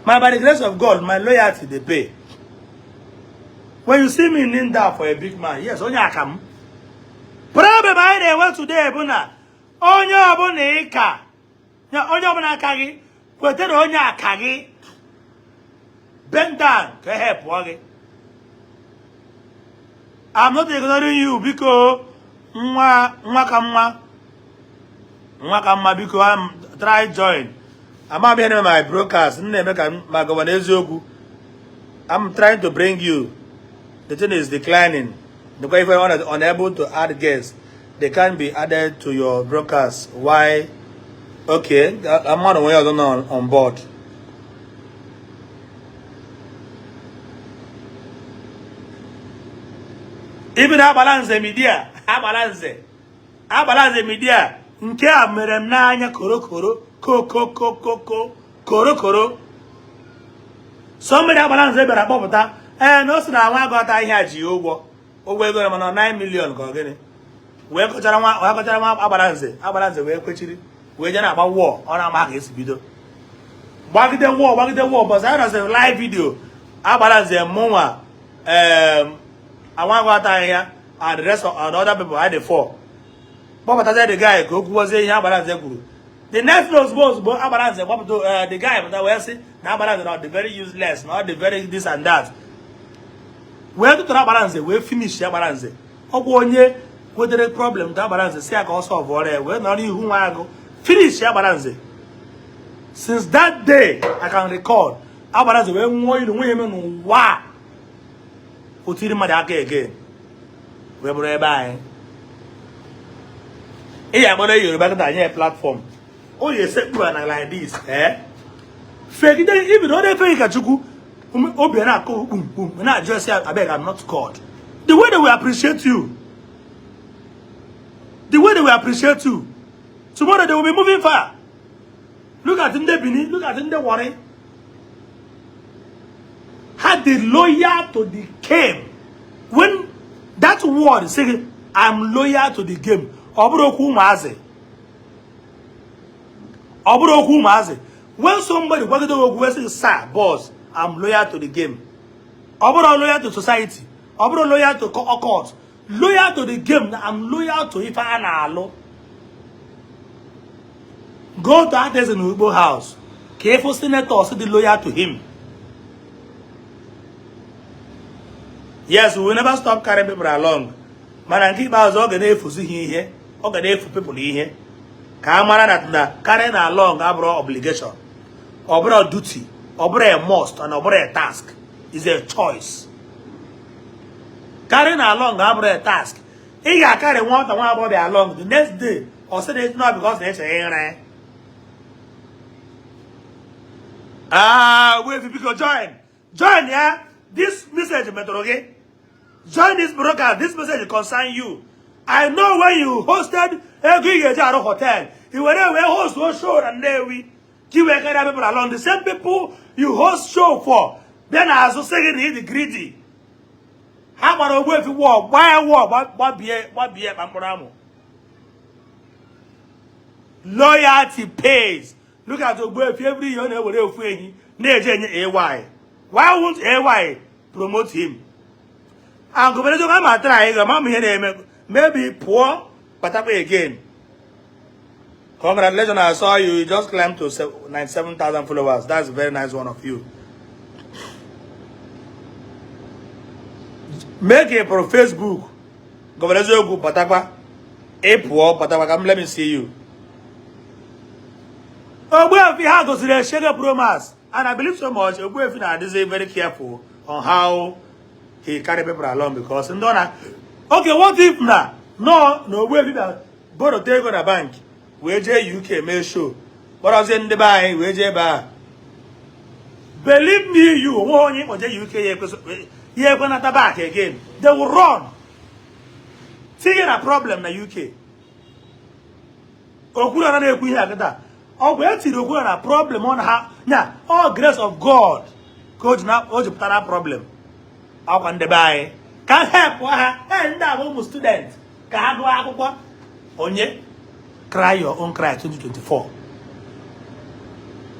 ma by the grace of God, my loyalty dey pay. When you see me kneel down for a big man, yes, onye aka m. Problem anyị na-enwe today bụ na onye ọbụla ịka ya, onye ọbụla aka gị kweta na onye aka gị bend down ka e helpụọ gị. I'm not ignoring you, biko. Nwa nwa ka mma, nwa ka mma, biko. I'm try join. Ama m ihe na-eme my broadcast m na-eme ka ma gọvanọ eziokwu. I'm trying to bring you. The thing is declining. The if you are unable to add guests, they can be added to your broadcast. Why? Okay, I'm not aware. I on board. Even Agbalanze media, Agbalanze, Agbalanze media, nke a mere m n'anya korokoro. Kokokokoko korokoro. Somebody Agbara Nze bịara kpọpụta ee na o si na nwa agụta ihe a ji ya ụgwọ ụgwọ ego na mana 9 million ka ọ gịnị wee kọchara nwa wee kọchara nwa Agbara Nze. Agbara Nze wee kwechiri wee jee na-agba wọọ ọ na-ama ka esi bido gbagide wọọ gbagide wọọ. But I nọsịrị live video Agbara Nze mụnwa nwa agụta ahịhịa and the rest of and other people had the four kpọpụtazie the guy ka o kwuwazie ihe Agbara Nze kwuru. The next day, ozugbo ozugbo Agbara Nze gbapụta, the guy pụta wee sị na Agbara Nze na ọ dị very useless, na ọ dị very this and that, wee tụtụrụ Agbara Nze wee finish Agbara Nze. Ọgwụ onye wetere problem to Agbara Nze si ya ka ọ solve ọrịa ya wee nọrọ n'ihu nwa agụ finish Agbara Nze. Since that day I can recall, Agbara Nze wee nwụọ ilu nwunye m n'ụwa o tiri mmadụ aka again wee bụrụ ebe anyị ị ya agbara Yoruba kịta nye platform o ya esekpu na like this fegide even ọ na-efeghị ka Chukwu obi na-akụ kpum kpum na-ajụ esi, "Abeg, I'm not God." The way they will appreciate you, the way they will appreciate you tomorrow, they will be moving far. Look at ndị Benin, look at ndị Warri. Ha dị loyal to the game. When that word say, "I'm loyal to the game," ọ bụrụ okwu ụmụazị, ọ bụrụ okwu ụmụazị. When somebody gwagide okwu wee sị, "Sir, boss, I'm loyal to the game," ọ bụrụ loyal to society, ọ bụrụ loyal to court, loyal to the game na I'm loyal to ife a na-alụ. Go to Adaeze na Ugbo house ka ịfụ senators dị loyal to him. Yes, we will never stop carrying people along, mana nke ikpeazụ ọ ga na-efuzi ha ihe, ọ ga na-efu people ihe ka a mara na carrying along abụrụ obligation, ọ bụrụ duty, ọ bụrụ a must, and ọ bụrụ a task, is a choice. Carrying along abụrụ a task. Ị ga-akarị nwata nwa agbọghọbịa along, the next day ọ sị na it's not because na eche ịra ya. Ah, Ogbuefi, biko join, join ya. This message metụrụ gị. Join this broadcast. This message concern you. I know when you hosted ego ị ga-eji arụ hotel i were wee host o show na Nnewi ka i wee carry people along. The same people you host show for bịa n'azụ sị gị na ị dị greedy. Ha gbara Ogbuefi wọọ gbaa ya wọọ gbabie gbabie kpa mkpụrụ amụ. Loyalty pays. Look at Ogbuefi. Every year ọ na-ewere ofu ehi na-eje enye AY. Why won't AY promote him? And Governor ma try ga ma ihe na-eme maybe pụọ batakwa again. Congratulations, I saw you. You just climbed to 97,000 followers. That's a very nice one of you. Make a pro Facebook. Governor Eziokwu batakwa. Ị pụọ batakwa ka m let me see you. Ogbuefi ha gosiri Eshege Promax, and I believe so much Ogbuefi na-adịzi very careful on how he carry people along because ndị ọ na okay, what if na no na Ogbuefi bịa borrowta ego na bank wee jee UK mee show kpọrọzie ndị be anyị wee jee ebe a? Believe me, you onwe onye ịkpọje UK ya ekwenata back again. They will run tinye na problem na UK. Okwuru na-ekwu ihe a kịta ọ bụ etiri Okwuru na problem ọ na ha nya all grace of God ka o ji na o ji pụtara problem ọkwa ndị be anyị ka help ha. Ee, ndị a bụ ụmụ student ka ha gụọ akwụkwọ. Onye cry your own cry 2024.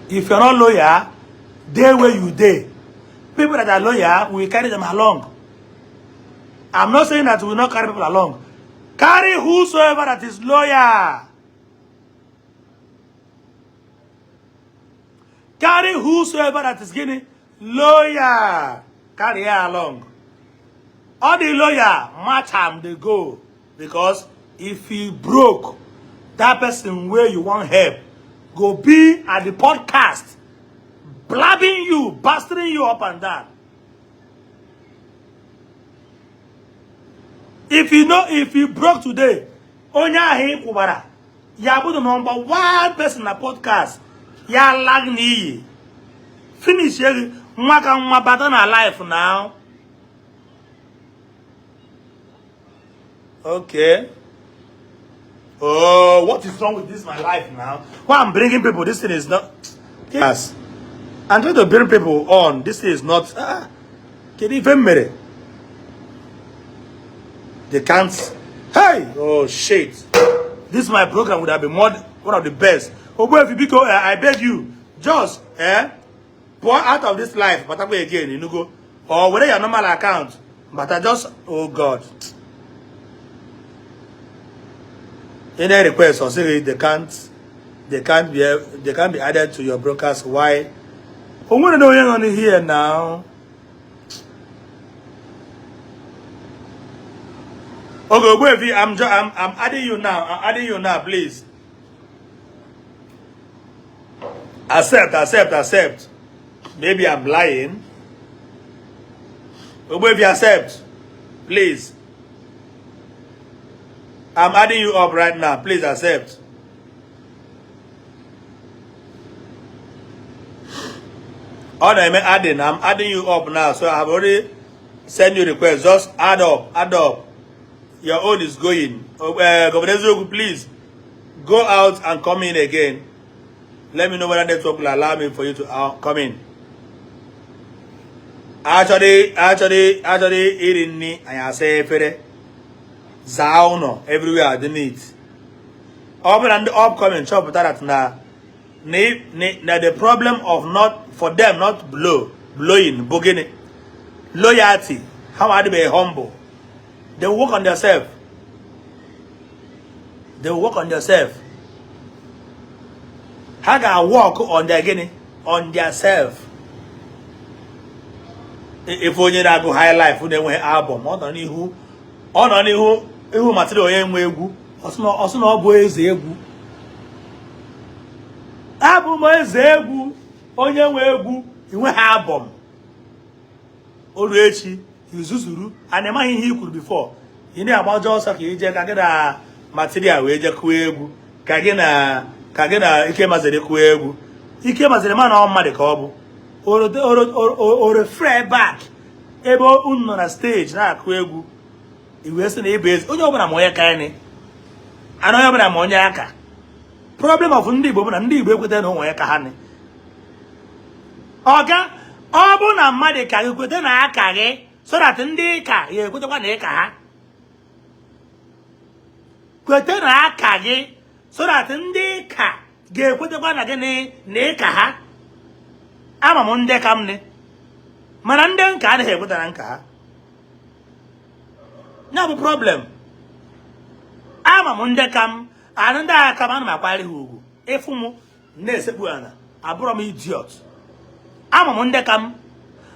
If you're not loyal, dey where you dey. People that are loyal, we carry them along. I'm not saying that we will not carry people along. Carry whosoever that is loyal. Carry whosoever that is gịnị? Loyal. Carry her along. All the loyal, match am dey go. Because if he broke, that person where you want help go be at the podcast, blabbing you, bastarding you up and down. If you know, if you broke today, onye ahụ ị kwụbara ya bụ the number one person na podcast ya lag n'iyi finish gị nwa ka nwa bata na life now. Okay. Oh, what is wrong with this my life now? Why I'm bringing people? This thing is not. Yes, I'm trying to bring people on. This thing is not. Ah, kedu ife m mere? They can't. Hey, oh shit. This my program would have been more one of the best. Ogbuefi biko, I beg you, just pour out of this life, batakwa again, you go. Or whether your normal account, but I just, oh God. Any request or say they can't be added to your broadcast. Why? O nwere na onye nọ here now. Okay, Ogbuefi, I'm adding you now. I'm adding you now, please. Accept, accept, accept. Maybe I'm lying. Ogbuefi, accept. Please. I'm adding you up right now. Please accept. Oh, no, I'm adding. I'm adding you up now. So I have already sent you request. Just add up, add up. Your own is going. Governor Eziokwu, please go out and come in again. Let me know whether network will allow me for you to come in. Actually, iri nri anyị asa efere zaa ụlọ everywhere dị neat. Ọ bụrụ na ndị upcoming chọpụtara that na the problem of not for them not blowing bụ gịnị? Loyalty. Ha adịbeghị humble. They will work on themselves. They will work on themselves. Ha ga-work on their gịnị? On their self. Ife onye na-agụ high life na-enweghị album, ọ nọ n'ihu ihu material onye nwe egwu, ọ sị na ọ bụ eze egwu. Abụ m eze egwu, onye nwe egwu, inweghị album. Oru echi izuzuru a na-emaghị ihe i kwuru before ị na-agbajọ ọsọ ka ije ka gị na material wee je kụọ egwu, ka gị na ike maziri kụọ egwu. Ike maziri ma na ọ mmadụ ka ọ bụ o refere back ebe unu nọ na stage na-akụ egwu, i wee sị na ịbụ eze. Onye ọbụla ma onye ka anyị ana, onye ọbụla ma onye aka. Problem of ndị Igbo bụ na ndị Igbo ekweta na onwe ya ka ha ni ọga. Ọ bụ na mmadụ ka gị, kweta na aka gị so that ndị ka ya ekwetakwa na ịka ha. Kweta na aka gị so that ndị ka ga-ekwetakwa na gịnị? Na ịka ha. Ama m ndị ka m ni, mana ndị nka anaghị ekweta na nka ha. Ya bụ problem. Ama m ndị ka m anụ, ndị agha ka m, ana m akwanyere ha ugwu. Ịfụ m na-esekpu ala, abụrọ m idiot. Ama m ndị ka m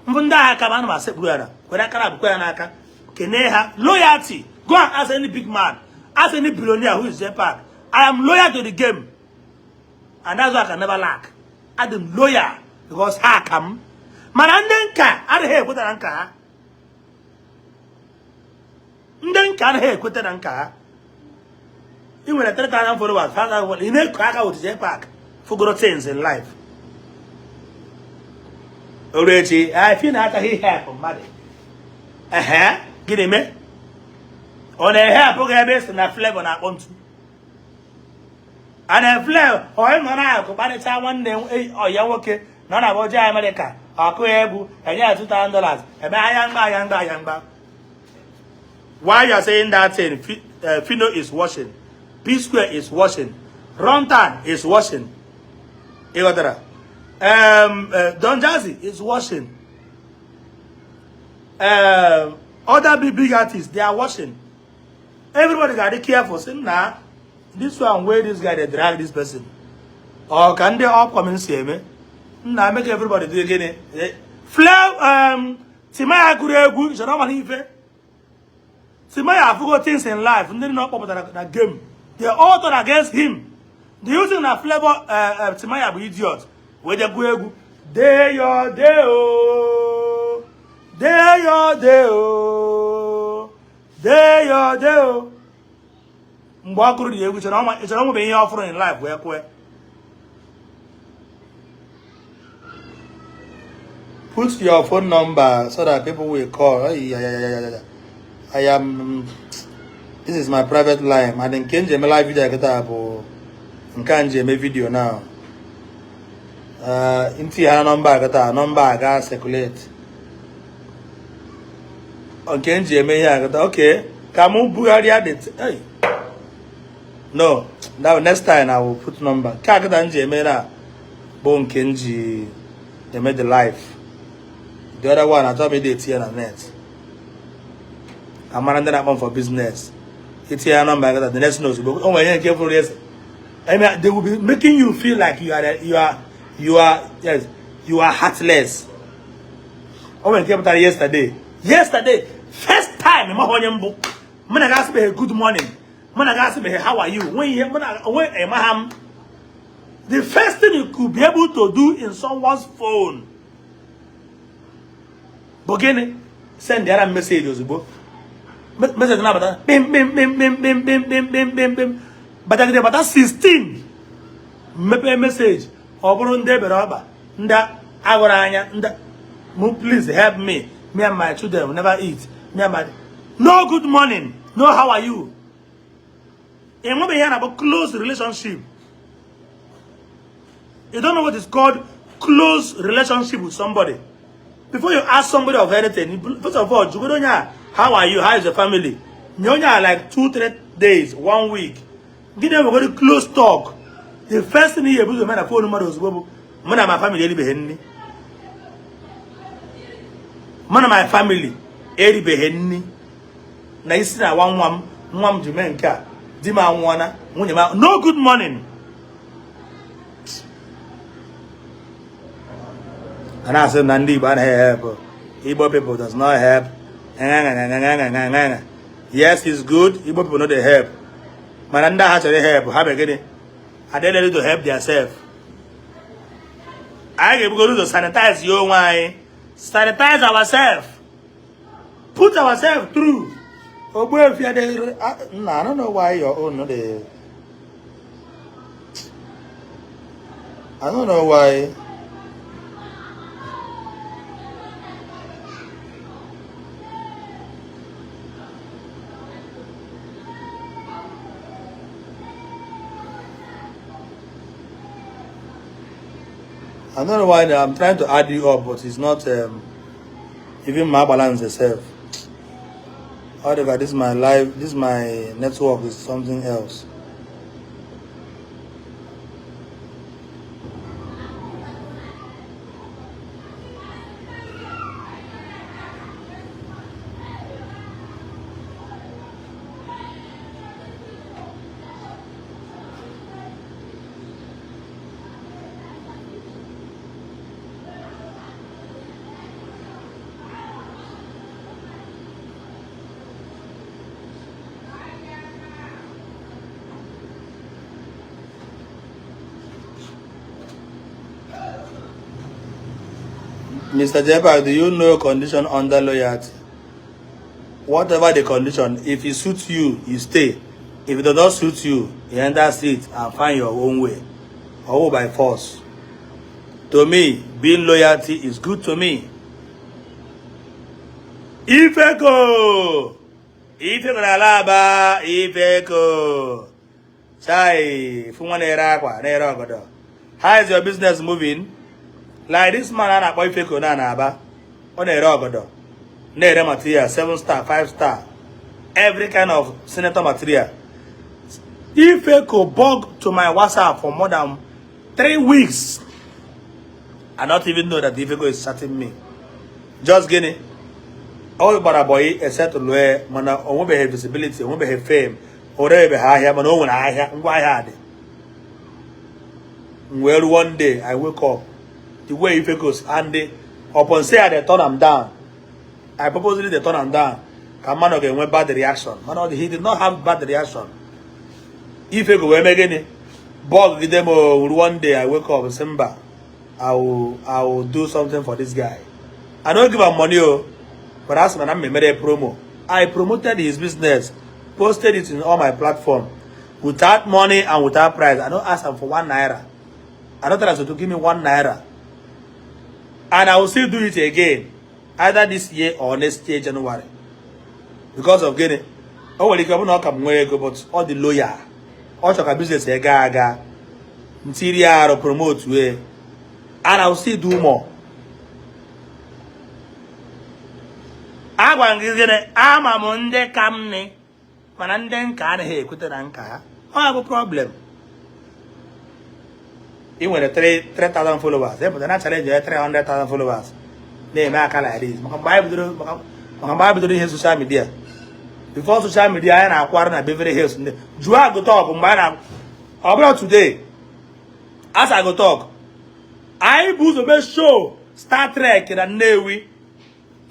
mbụ, ndị agha ka m, ana m asekpuru ala, were akara abụkwa ya n'aka, kenee ha. Loyalty. Go and ask any big man, ask any billionaire who is Park. I am loyal to the game and that's why I can never lack. Adị m loyal because ha ka m, mana ndị nka adịghị ekweta na nka ha. Ndị nka anaghị ekweta na nka ha. Ị nwere 3000 followers, 5000 followers, ị na-eko aka with J Park fugoro things in life. Oru echi ife na-ataghị help mmadụ ehe, gịnị mee? Ọ na-ehepụ gị ebe esi na Flavor na-akpọ ntu a na Flavor onye nọ na-akụ kparịcha nwanne ọya nwoke na ọ na-abụ jee Amerịka ọkụ egwu enye ya $2,000 eme ahịa mgba, ahịa mgba, ahịa mgba. While you are saying that thing, Fino is watching, P Square is watching, Runtown is watching, ịghọtara? Don Jazzy is watching, other big big artists, they are watching. Everybody got to be careful. Say nah, this one wey this guy dey drag this person or ka ndị upcoming si eme nna, make everybody do gịnị? Flav Timaya gụrụ egwu chọrọ ọmana ife. Timaya afụgo things in life. Ndị nọ kpọpụtara na game, they all turn against him. Do you think na Flavor Timaya bụ idiot wee je gụọ egwu "Dey your day o, dey your day o, dey your day o"? Mgbe ọ gụrụ ya egwu, chọrọ ọmụbe ihe ọfụrụ in life wee kwue. Put your phone number so that people will call. Ay, ay, ay, ay, ay. I am This is my private line, and nke m ji eme live video kịta bụ nke a m ji eme video now. Ntị ha nọmba kịta, nọmba a ga circulate. Nke m ji eme ihe a kịta, okay, ka mụ bugharịa the, hey. No, now next time I will put number. Nke a kịta m ji eme na bụ nke m ji eme the live. The other one achọghị m ịdị etinye na net. Amara ndị na-akpọ m for business. Itinye ya nọmba kịta, the next ozugbo o nwere ihe nke fụrụ eze. I mean, they will be making you feel like you are, yes, you are heartless. O nwere nke pụtara yesterday. Yesterday, first time ịmaghị onye mbụ. Mụ na ga-asịbeghị good morning. Mụ na ga-asịbeghị how are you. Nwe ihe mụ na onwe ịmaha m. The first thing you could be able to do in someone's phone bụ gịnị? Send yara message ozugbo. Message na-abata kpim kpim kpim kpim kpim kpim kpim kpim kpim kpim, batagide bata 16. Mmepe message, ọ bụrụ ndị ebere ọkpa, ndị agụrụ anya, ndị mụ, "Please help me, me and my children will never eat, me and my." No good morning, no how are you. Enwebeghị ihe a na-akpọ close relationship. You don't know what is called close relationship with somebody. Before you ask somebody of anything, first of all, jụgodo onye a, "How are you? How is your family?" Nye onye a like 2, 3 days, one week. Gị na-enwegoro close talk. The first thing ihe ebuzo eme na phone mmadụ ozugbo bụ, "Mụ na my family eribeghị nri. Mụ na my family eribeghị nri." Na isi na awa nwa m, nwa m ji mee nke a, di m anwụọna, nwunye m. No good morning. A na-asị na ndị Igbo anaghị help. Igbo people does not help. Yes, it's good. Igbo people no dey help. Mana ndị agha chọrọ help, ha mere gịnị? Are they ready to help themselves? Anyị ga-ebugoro ụzọ sanitize ya onwe anyị. Sanitize ourselves. Put ourselves through. Ogbuefi adịghị nna, I don't know why your own no dey. I don't know why. I don't know why I'm trying to add you up, but it's not even my balance itself. How the this is my live, this is my network is something else. Mr. Jeba, do you know condition under loyalty? Whatever the condition, if it suits you, you stay. If it does not suit you, you enter street and find your own way. Or by force. To me, being loyalty is good to me. Ifeko! Ifeko na alaba, Ifeko! Chai, fún nwa na-ere akwa, na-ere ọgọdọ. How is your business moving? Like this man a na-akpọ Ifeko na na-aba, ọ na-ere ọgọdọ, na-ere material, 7 star, 5 star, every kind of senator material. Ifeko bug to my WhatsApp for more than 3 weeks. I don't even know that Ifeko is chatting me. Just gịnị? Ọ gbara boy esetụlụ, mana o nwebeghị visibility, o nwebeghị fame, o rebeghị ahịa, mana o nwere ahịa, ngwa ahịa dị. Well, one day I wake up, the way Ifeko and the, upon say I dey turn am down. I purposely dey turn am down. Ka mmadụ ga-enwe bad reaction. Mana he did not have bad reaction. Ifeko wee mee gịnị? Bug gide m. One day I wake up, sị mba, I will do something for this guy. I no give am money o, but asị m na m emere promo. I promoted his business, posted it in all my platform without money and without price. I no ask am for ₦1. I no tell am to give me ₦1. And I will still do it again, either this year or next year, January. Because of gịnị? O nwere ike ọ bụ na ọ ka m nwee ego, but ọ dị loyal. Ọ chọrọ ka business ya gaa aga. Ntiri ya arụ promote wee. And I will still do more. Agwa m gị gịnị, ama m ndị ka m nị, mana ndị nka anaghị ekwute na nka ha. Ọ ya bụ problem. Ị nwere 3,000 followers, ị pụta na challenge ya 300,000 followers na-eme aka like this. Maka mgbe anyị bidoro ihe social media, before social media, anyị na-akwara na Beverly Hills. Ndị jụọ Ago Talk mgbe anyị na ọ bụla today as Ago Talk, anyị bụ ụzọ mee show Star Trek na Nnewi,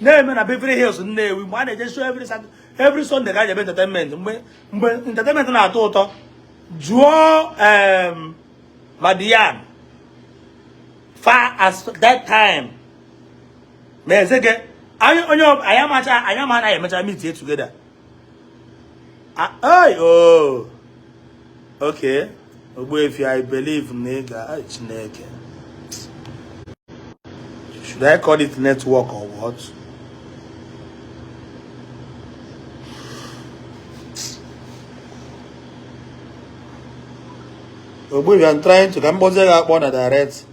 na-eme na Beverly Hills Nnewi. Mgbe a na-eje show every Saturday, every Sunday ka a ji eme entertainment. Mgbe entertainment na-atọ ụtọ, jụọ Madian far as that time ma ezege anyị onye anyị amacha anyị ama anaghị emecha meet together. Ay, oh, okay. Ogbuefi, I believe na ị ga. Ay, Chineke, should I call it network or what? Ogbuefi, I'm trying to ka m kpọzie gị akpọ na direct.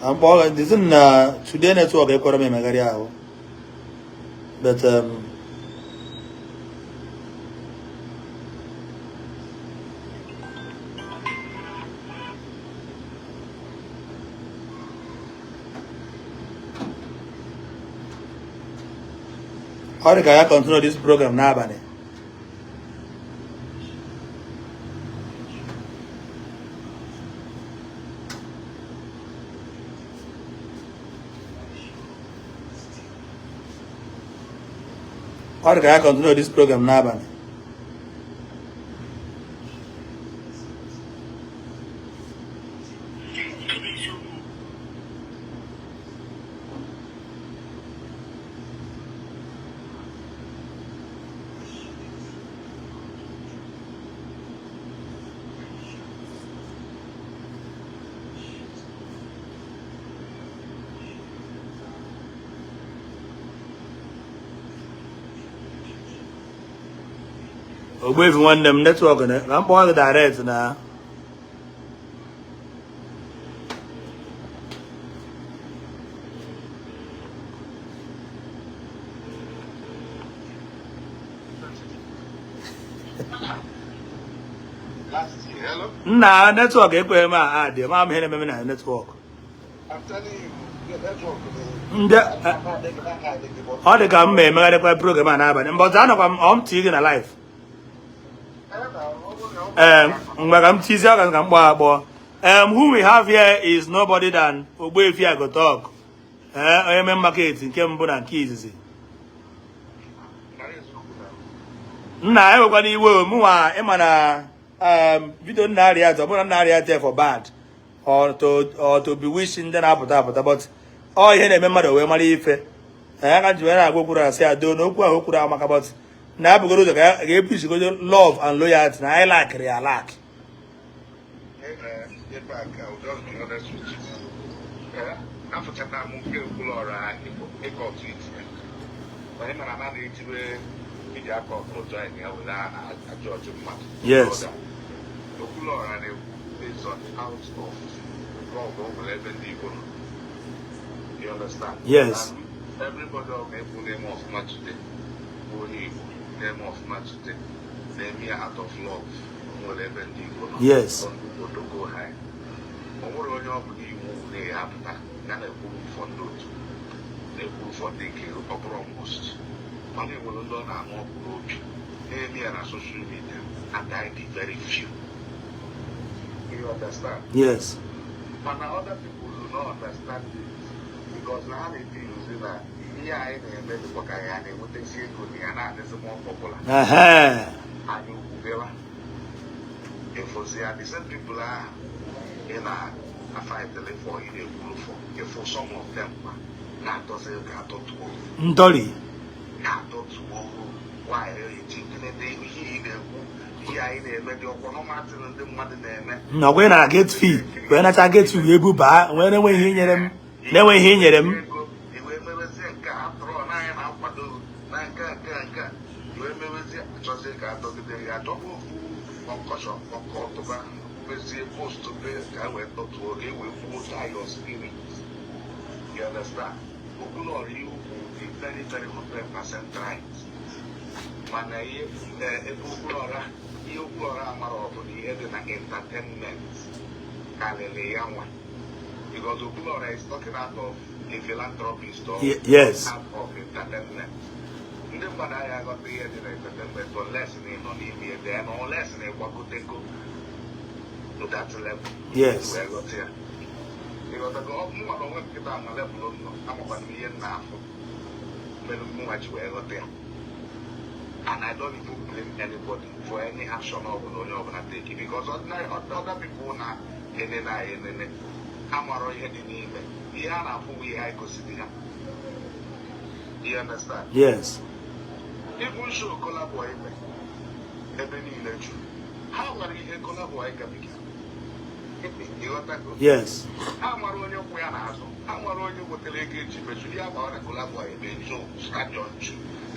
Ka m kpọọ gị dịzị na today, network ekwere m emegharị ahụ, but ọ dị ka ya continue this program n'abalị. Ọ dị ka ya continue this program n'abalị. Ogbuefi nwanne m, network na ka m kpọọ gị direct na. Last year, hello? Nna, network ekweghị m a adị ma m ihe na-eme na network. I'm telling you, the network. Ndị ọ dị ka m ma emegharịkwa program a n'abalị mbọtụ anọkwa m ọ m tii gị na live. Ee, mgbe ka m tizie ọka ka m kpọọ akpọ. Who we have here is nobody than Ogbuefi Agotalk, ee, onye main market nke mbụ na nke izizi. Nna, enwekwana iwe o, mụnwa ịma na video nna arịa ọ bụrụ na nna arịa for bad or to be wishing ndị na-apụta apụta, but ọ ihe na-eme mmadụ wee mara ife. Ee, aka ji wee na-agwa okwuru asị ya doo na okwu ahụ o kwuru amaka, but na abụgoro ụzọ ka ya ga-epusigodo love and loyalty na anyị lakịrị ya lak. Get back, I'll just be honest with you. Afụchata m nke Okwuluọra ịkọ tweet ya. Onye mara na na-etiwe iji aka ọkọlọtọ anyị ya were ajọ ọjụ mmadụ. Okwuluọra na-ekwu based on out of love o nwere ebe ndị Igbo nọ. You understand? Yes. And everybody ọ ga-ekwu na-eme ọfụma today bụ onye Igbo na-eme ọfụma today na-eme ya out of love o nwere ebe ndị Igbo nọ. Yes. Ndị Igbo dogo ha. O nwere onye ọ bụla iwu na-apụta ya na-ekwuru ụfọdụ otu na-ekwuru ụfọdụ nke ọ bụrụ most, mana enwere ndị ọ na-anụ ọkụ n'obi na-eme ya na social media, and I dị very few. You understand? Yes. Mana other people do not understand it because na ha na-eji iruzi na ihe anyị na-eme dịkwa ka ya na-enwetazi ego na ya na-adịzi more popular. Anyị okwubela ịfụzi ya, the same people ahụ ị na-afightịrị for, ị na-ekwuru for, ịfụ some of them kwa na-atọzi ka atọtuo. Ntọri. Na-atọtuo nwaanyị eji gịnị dị ihe ị na-ekwu ihe. Anyị na-eme dị ọkwa normal ndị mmadụ na-eme. Na ọgwa ị nara gate fee, wee nacha gate fee, wee bubaa, wee na-enweghị ihe nyere m, na-enweghị ihe nyere m. Ego iwee mewezie nke a atụrụ na anyị na-akwado na nke a, nke a, nke a, iwee mewezie, achọzie ka atọgide ya, achọkwa ofu concussion kọtụba, mezie post be ka e wee tọtuo ka e wee gbuo your spirit. You understand? Okwuluọra, ihe ukwu dị very, very 100% right, mana ihe ebe Okwuluọra, ihe Okwuluọra amara ọ bụ na ihe dị na entertainment karịrị ya nwa, because Okwuluọra is talking out of a philanthropist or out of entertainment. Ndị mmadụ agha aghọta ihe dị na entertainment unless na ị nọ n'ime ya, then unless na ịgbagotego to that level wee ghọta ya. Ịghọtago? Ọ mụnwa na onwe m nkịta na level m nọ, amakwana m ihe m na-afụ mere mụnwa ji wee ghọta ya, and I don't even blame anybody for any action ọbụla onye ọbụla take, because ordinary other people na enene anyị enene amarọ ihe dị n'ime ihe a na-afụ bụ ihe anyị gosiri ha. You understand? Yes. Even show Kolaboy ime ebe niile juru, ha nwere ihe Kolaboy gabiga. Ịghọtago? Yes. Ha mara onye kwụ ya n'azụ, ha mara onye wetara ego eji mechiri ya gbara Kolaboy ebe show stadium ju.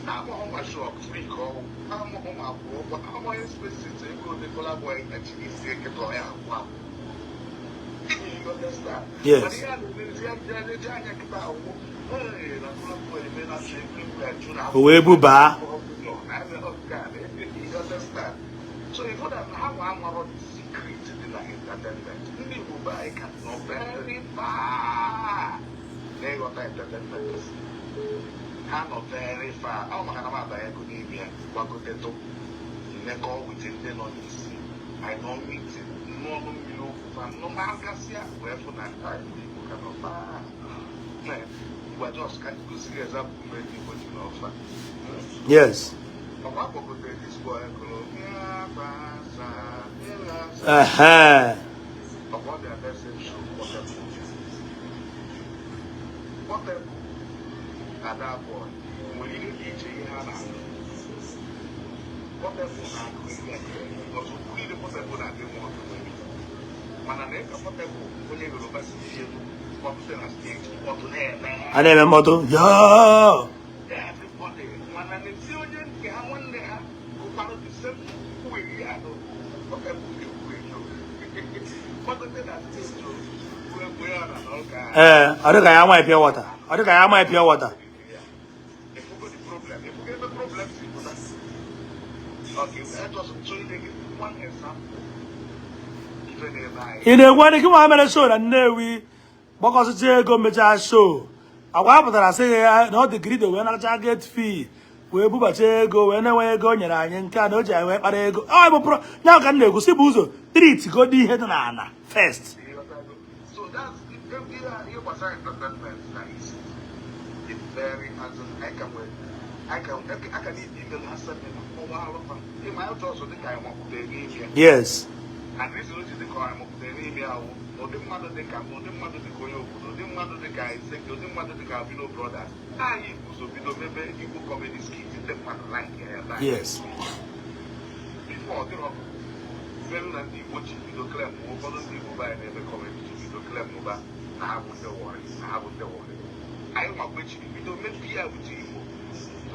Ha amaghị ma show free ka ọwụ, ha amaghị ma akwụ ụgwọ, ha amaghị expenses, ego ole Kolaboy kachiri isi eketa ya akwụ akwụ. You understand? Yes. Mana ihe a na-emezi ya na-eji anya kịta awụ, "Hey, na Kolaboy eme na show everywhere ju na." O wee bubaa. You understand? So if that ha nwa amarọ the secret dị na entertainment, ndị Igbo be anyị ka nọ very far n'ịghọta entertainment. Ha nọ very far. Ọ maka na m abanyego n'ime ya, gbagotetụ, mmekọ with ndị nọ n'isi, anyị nọ meeting n'ọnụ mmiri okwu fa nụmakasịa, wee fụ na anyị ndị Igbo ka nọ far. Ngwa, just ka gosi gị example mgbe ndị Igbo ji n'ọfa. Ọkwa kpọgotere this boy gụrụ "Bịa gbasa, bịa gbasa." Ọkwa ọ bịa that same show Portable. Portable na that boy nwere ihe dị iche ihe ha na-agụ. Portable na-agụ ihe ọzọ, okwu niile Portable na-adị nwa ọdụ nwere, mana na ịka Portable onye Yoruba si si elu kpọtụ na stage, kpọtụ na-eme. A na-eme mkpọtụ yoo. Everybody, mana n'eti onye nke ha, nwanne ha gụkwara the same kwugheri ahụ Portable na-ekwugheri o, gbagote na stage o wee gbuo ya na n'ụka. Ee, ọ dịka ya amaghị pure water, ọ dịka ya amaghị pure water. Efugo the problem, efugo ebe problem si pụta. Okay, I just chọrọ inye gị one example ife na-eme anyị. Ị na-egwu ndị gị nwa mere show na Nnewi, gbakọsịcha ego, mechaa show, agwa a pụtara sị ya na ọ dị greedy, wee naracha gate fee, wee bubacha ego, wee na-enwe ego o nyere anyị nke a na o ji anyị wee kpara ego. Ọ bụ pro ya ka m na-ekwu si bụ ụzọ treat godi ihe dị n'ala first. So that's ihe gbasara entertainment na isi. It's very, as in, I can email ha seminar kọwaa alụfa ịma ya ọzọ dịka anyị mapụtara n'ime ya. And reason o ji dịka anyị mapụtara n'ime ya wụ ụdị mmadụ dịka m, ụdị mmadụ dịka onye obodo, ụdị mmadụ dịka Iseke, ụdị mmadụ dịka Abino Brothers. Anyị guzo bido mebe Igbo comedy skit, ndị mmadụ like ya ebe anyị. Before ọ dịrọ mmerụ na ndị Igbo ji bido claim, ụfọdụ ndị Igbo be anyị na-eme comedy ji bido claim ụba na ha bụ ndị Warri, na ha bụ ndị Warri. Anyị nwakwechiri bido mepee ya with Igbo.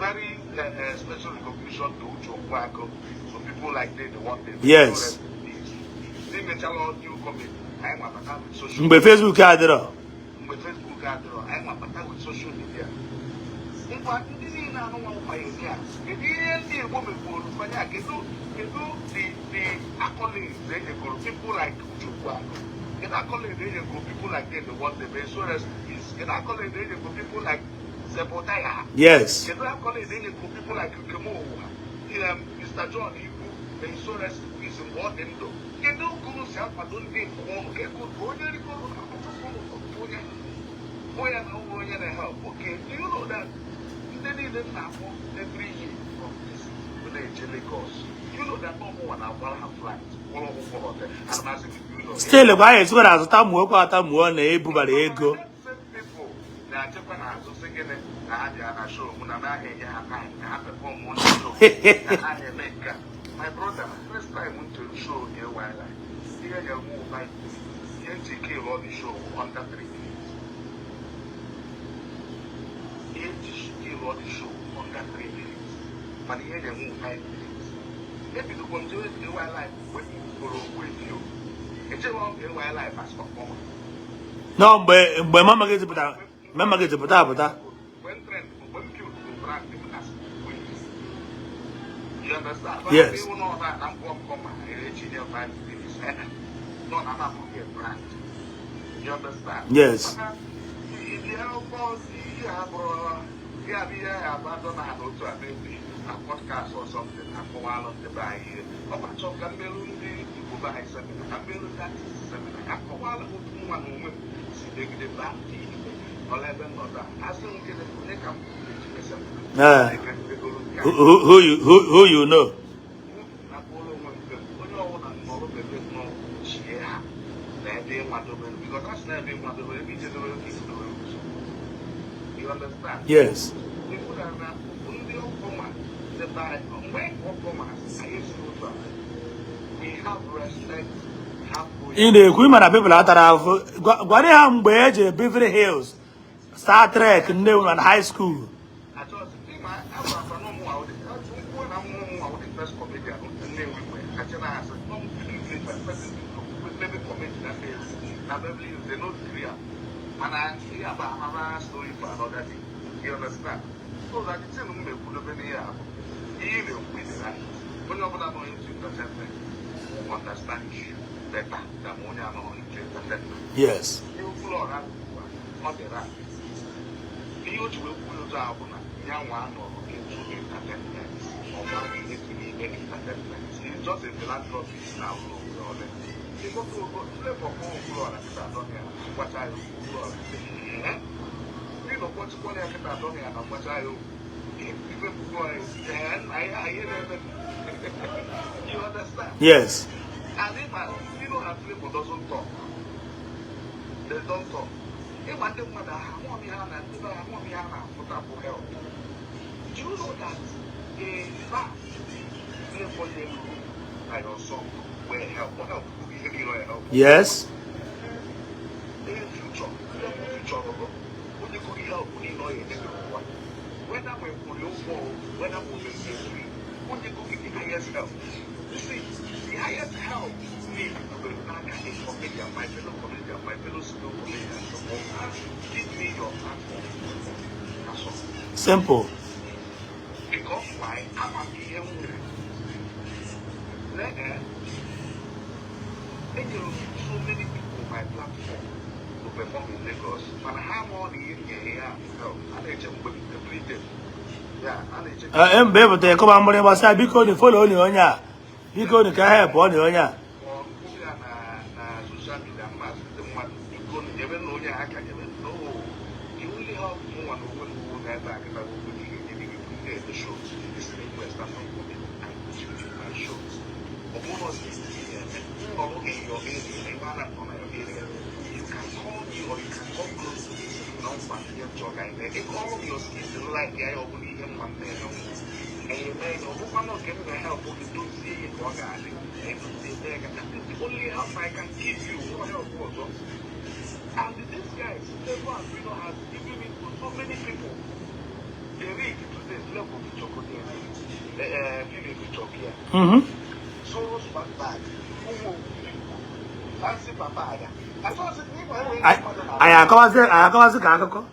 Very special recognition to Uche Ogbuagụ, so people like they, the one they Ndị mechala new comedy, anyị nwabata with social Mgbe Facebook adịrọ. Mgbe Facebook adịrọ, anyị nwabata with social media. Ngwa, ndị niile anụnwa pioneers, kedu ihe ndị Igbo mekwuru fanya? Kedu the accolades enyegoro people like Uche Ogbuagụ? Kedu accolade enyegoro people like they, the one they may so rest in peace? Kedu accolade enyegoro people like Zebrudaya? Kedu accolade enyegoro people like Nkem Owoh, Mr. John Ibu, may so rest in peace, mgbe ọ dị ndụ? Kedu ka unu si akwado ndị nke ụnụ? Kedu ka onye rigoro akwụkwọ ụnụ onye hụ ya na ụmụ onye na-help? Okay, do you know that ndị niile m na-akpọ every year from this na-eje Lagos, you know that ọmụnwa na-agbara ha flight, kwụrụ ụgwọ hotel, ana m asị gị, do you know? Still gwa anyị esikwa na azụ tamuo kwa atamuo na ebubara ego. Same people na-achịkwa n'azụ sị gịnị, na ha bịara na show mụ na naghị enye ha time ka ha perform na show, na ha na-eme nke a. My brother, first time m chere show AY Live, ihe nyere m 5 minutes. Ihe ntị kill all the show under 3 minutes. Ihe ntị kill all the show under 3 minutes, mana ihe nyere m 5 minutes. Ebidokwa m jewe AY Live mgbe m goro Ogbuefi o. Echeghị m AY Live as performer. Nọ mgbe mama gị pụtara, mama gị pụta apụta. Mgbe m trend, mgbe m build brand m as Ogbuefi. You understand? Yes. Even though that I'm going to come and 5 minutes. No, I'm not a brand. You understand? Yes. Ihe akwụkwọ ihe abụrụ ya bụ ihe ya bụ adọ na otu a maybe na podcast or something, akọwalụ ndị be anyị ihe. Ọ bụ achọ ka mmerụ ndị Igbo be anyị seminar, ka mmerụ ndị artist seminar, ka akọwalụ otu nwa na onwe m si megide baa ndị Igbo nọrọ ebe nnọdụ a. Asị m gịnị, onye ka m eji mee seminar? Eh. Ka m megoro nke a. Who you know? Na kpọrọ onwe m mpe, onye ọbụla nọrọ bebe nọ chie ha na ebe ịnwadobe, because asị na ebe ịnwadobe, ebe ijedebe ka isidobere ụzọ. You understand? Yes. Ikwu na na ndị ọkọma ndị be anyị, mgbe ọkọma anyị si otu a, we have respect, have Ị na-ekwu ịma na people atara ahụhụ. Gwara ha mgbe eji Beverly Hills, Star Trek, Nnewi na high school. Achọghịzị ịma agwa agwa na ụmụ ahụ dị nkwuo na mmụọ ụmụ ahụ dị first comedian Nnewi nwe ache na asị the first person to maybe comedy na Nnewi na Beverly Hills, they no gree am. Mana ya bụ another story for another day. You understand? So that the thing m na-ekwudobe n'ihe a bụ ihe ị na-ekwu is right. Onye ọbụla nọ into entertainment will understand you better than onye anọghị into entertainment. Ihe Okwuluọra kwuru a, ọ dị right. Ihe o ji wee kwuo otu a bụ na ya nwa nọrọ into entertainment, ọ maghị ihe dị n'ime entertainment. He's just a philanthropist na ụlọ onwe ọ dị. Ịkpọta ogo Flavour kpọọ Okwuluọra kịta adọghị ya gwacha ya okwu. Okwuluọra sị, "Ee?" Ndị nọ kpọchikwala ya kịta adọghị ya na gwacha ya okwu. Ife Okwuluọra esi, "Ee, nna ya ihe na-eme." You understand? Yes. And if I, you know how Flavour doesn't talk. They don't talk. Ịgba ndị mmadụ aha ahụ ihe a na ndị be ahụ ihe a na-afụta bụ help. Do you know that a verse Flavour nyelu na your song wee help help ihe niile ọ help? Yes. A future Flavour future ọgọ onye gụrụ help niile ọ ya enye gị n'ụwa. Whether ma kwụrụ ya ụgwọ o, whether ma o mezie free, onye gụrụ the highest help. You see, the highest help need dobere n'aka a comedian, my fellow comedian, my fellow studio comedian. Give me your platform. That's all. Simple. Because why? Ama m ihe m nwere. Lee, enyere m so many people my platform to perform in Lagos, mana ha ma ọ na ihe nyere ya help. A na-eche mgbe m Britain. Ya, a na-eche. Ee, mgbe e pụtara ịkọba mgbịrịgba sị, "Biko ni follow ni onye a, biko ni ka help ọ ni onye a." Ọ nkwụ ya na social media, mmasị ndị mmadụ, biko nyebe na onye aka, nyebe. No, the only help mụnwa na onwe m wụ na ebe a kịta bụ onwe gị ga-enye gị na-eme show. This is request I'm not coming. I put you in my shows. Ọ bụrụ na ị ga-eme ọrụ in your area, ebe a na-akpọ na your area, you can call me or you can come close to me na nkwa ihe nchọ ka anyị mee. Ị call me your skills, like ya, ọ bụrụ ihe mma m na-eme, eme ya. Ọ bụkwa na nke m na-help gị dozie ihe ka ọ ga-adị, edozie mee ka. That is the only help I can give you. No help ọzọ. And this guy, Flavour and Phyno, has given it to so many people. They read today, Flavour Fichokodia, Phyno Fichokia, Soros Bag, Umu Fancy Papa Ada. I thought it Anyị akọwazi ka akụkọ.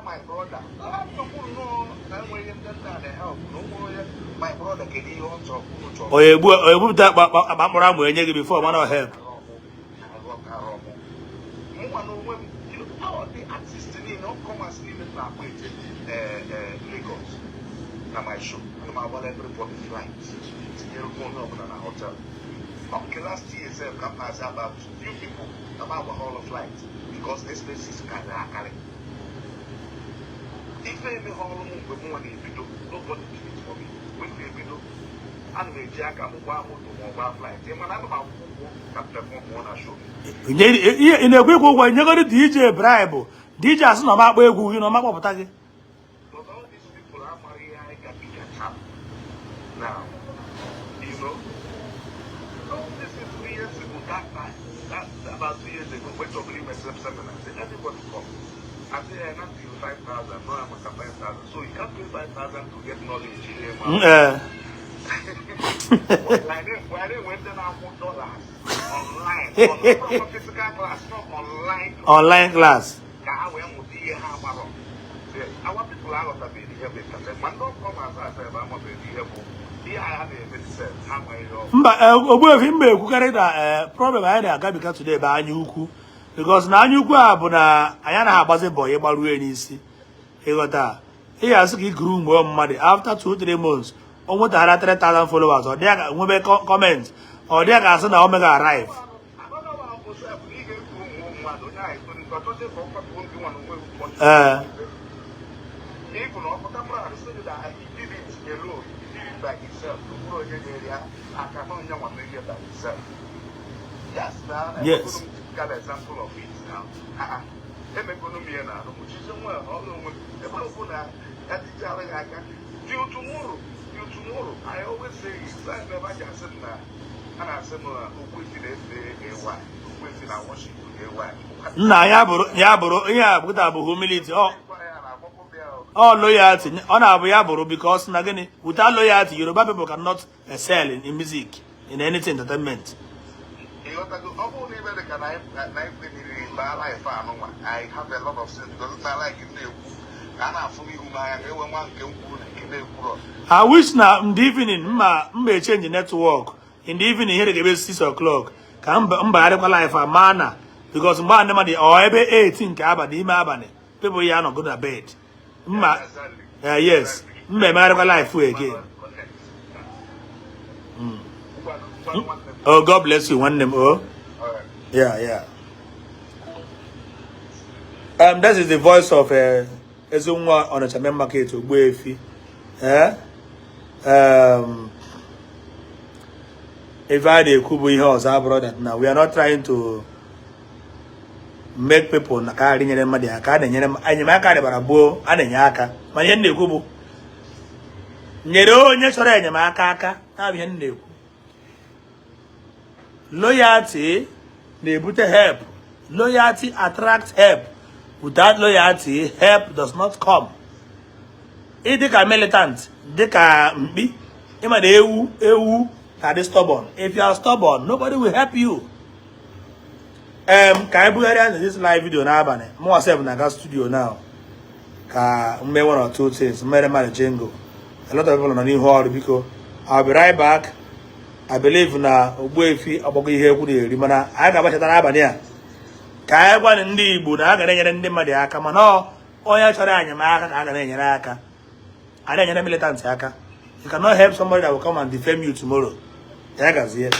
My brother. Na enweghị ndị nna na-help na ụmụ onye, my brother, kedu ihe ọ chọrọ unu chọrọ? Onye egbu onye ebupụta akpa mkpụrụ amụ enye gị before mana ọ help. Mụnwa na onwe m, all the artist niile, upcomers niile m na-akpọ eje Lagos na my show, ana m agbara everybody flight, tinyere onye ọbụla na hotel. Ọ nke last year sef ka m na-asị about few people na m agba all flight because expenses karịrị akarị. Ife emeghe ọrụ m mgbe mụnwa na-ebido, nobody did it for me. Mgbe m na-ebido, ana m eji aka m gbaa moto ma ọ gbaa flight, mana ana m akwụ ụgwọ ka m perform mụọ na show. Ị na-ekwe ịkwụ ụgwọ nyegoro DJ bribe, DJ asị na ọma akpọ egwu gị na ọma kpọpụta gị. But all these people amaghị ihe anyị gabigacha. Now. Don't listen 2 years ago, that time, that about 2 years ago, went to bring myself seminar. Say, "Everybody come." I say, "Eh, not you 5,000, no, I'm at 5,000." So you can't pay 5,000 to get knowledge here, man. Why they went there now dollars online, on not physical class, not online class. Online class. Ka ha wee mụta ihe ha gbarọ. Our people aghọtabeghị ihe bụ internet, ma ndị ọkọ ma asa asa ebe amabeghị ihe bụ ihe a ha na-eme sef, ha nwe ihe ọ bụ. Mba, Ogbuefi, mba, ekwukarị na problem anyị na-agabiga today bụ anya ukwu, because na anya ukwu a bụ na anyị anaghị agbazi mbọ ịgbaruo n'isi. Ịghọta, ị ga-asị ka ị gụrụ mgbe mmadụ after 2-3 months o nwetaghara 3000 followers, ọ dị ya ka nwebe comment, ọ dị ya ka asị na o mega arrive. Another one bụ sef na ị ga-ekwu ụmụ mmadụ onye ahụ etolite, ọ chọzie ka ọ kwatuo ndị nwa na onwe ụfọdụ. Ịbụ na ọ pụta proud sị gị that he did it alone, he did it by himself, ọ bụrụ onye nyere ya aka, na onye nwa mere by himself. Yes, na emegonu m typical example of it now. Ah, ah, emegonu m ya na arụ mụchizi nwa ọrụ onwe m ebe ọ bụ na etichara ya aka till tomorrow, till tomorrow. I always say it, I never ji asị m na a na-asị m na Ogbuefi na-efe AY, Ogbuefi na worship AY. Nna, ya bụrụ ihe a pụta bụ humility ọ Ya na-agbapụ m ya o. Ọ loyalty, ọ na-abụ ya bụrụ, because na gịnị, without loyalty, Yoruba people cannot excel in music, in anything entertainment. Ịghọtago, ọ bụrụ na ibe dị ka na anyị kpeniri baa life anụnwa, I have a lot of things because na like m na-ekwu ka a na-afụ m ihu m anya ka enwe nwa nke m kwuru na nke na-ekwurọ. I wish na in the evening mma change network in the evening, here ga-ebe 6 o'clock ka m mbagharịkwa life a maa na, because mgbe a ndị mmadụ ọ ebe 8 nke abalị, ime abalị, people ya anọgo na bed mma. Exactly. Yes, mma emegharịkwa life again. Connect. Ngwanụ, ngwanụ, nwanne m. Oh, God bless you, nwanne m oh. All right. Yeah. That is the voice of Ezinwa Onitsha Main Market, Ogbuefi. Eh? If I na-ekwu bụ ihe ọzọ abụrụ that na we are not trying to make people na ka nyere mmadụ aka, a na-enyere enyemaka dịbara gboo, a na-enye aka, mana ihe m na-ekwu bụ nyere onye chọrọ enyemaka aka. Na ihe m na-ekwu, loyalty na-ebute help. Loyalty attracts help. Without loyalty, help does not come. Ị dịka militant, dịka mkpi, ịma na ewu ewu ka dị stubborn. If you are stubborn, nobody will help you. Ka anyị bugharịa na this live video n'abalị. Mụnwa sef na-aga studio now ka m mee one or two things, mere mmadụ jingle. A lot of people nọ n'ihu ọrụ. Biko, I'll be right back. I believe na Ogbuefi ọgbọgọ ihe egwu na-eri, mana anyị ga-agbachata n'abalị a ka anyị gwa ndị Igbo na a ga na-enyere ndị mmadụ aka, mana onye chọrọ enyemaka ka a ga na-enyere aka. A na-enyere militant aka. You cannot help somebody that will come and defame you tomorrow. Ya gazie.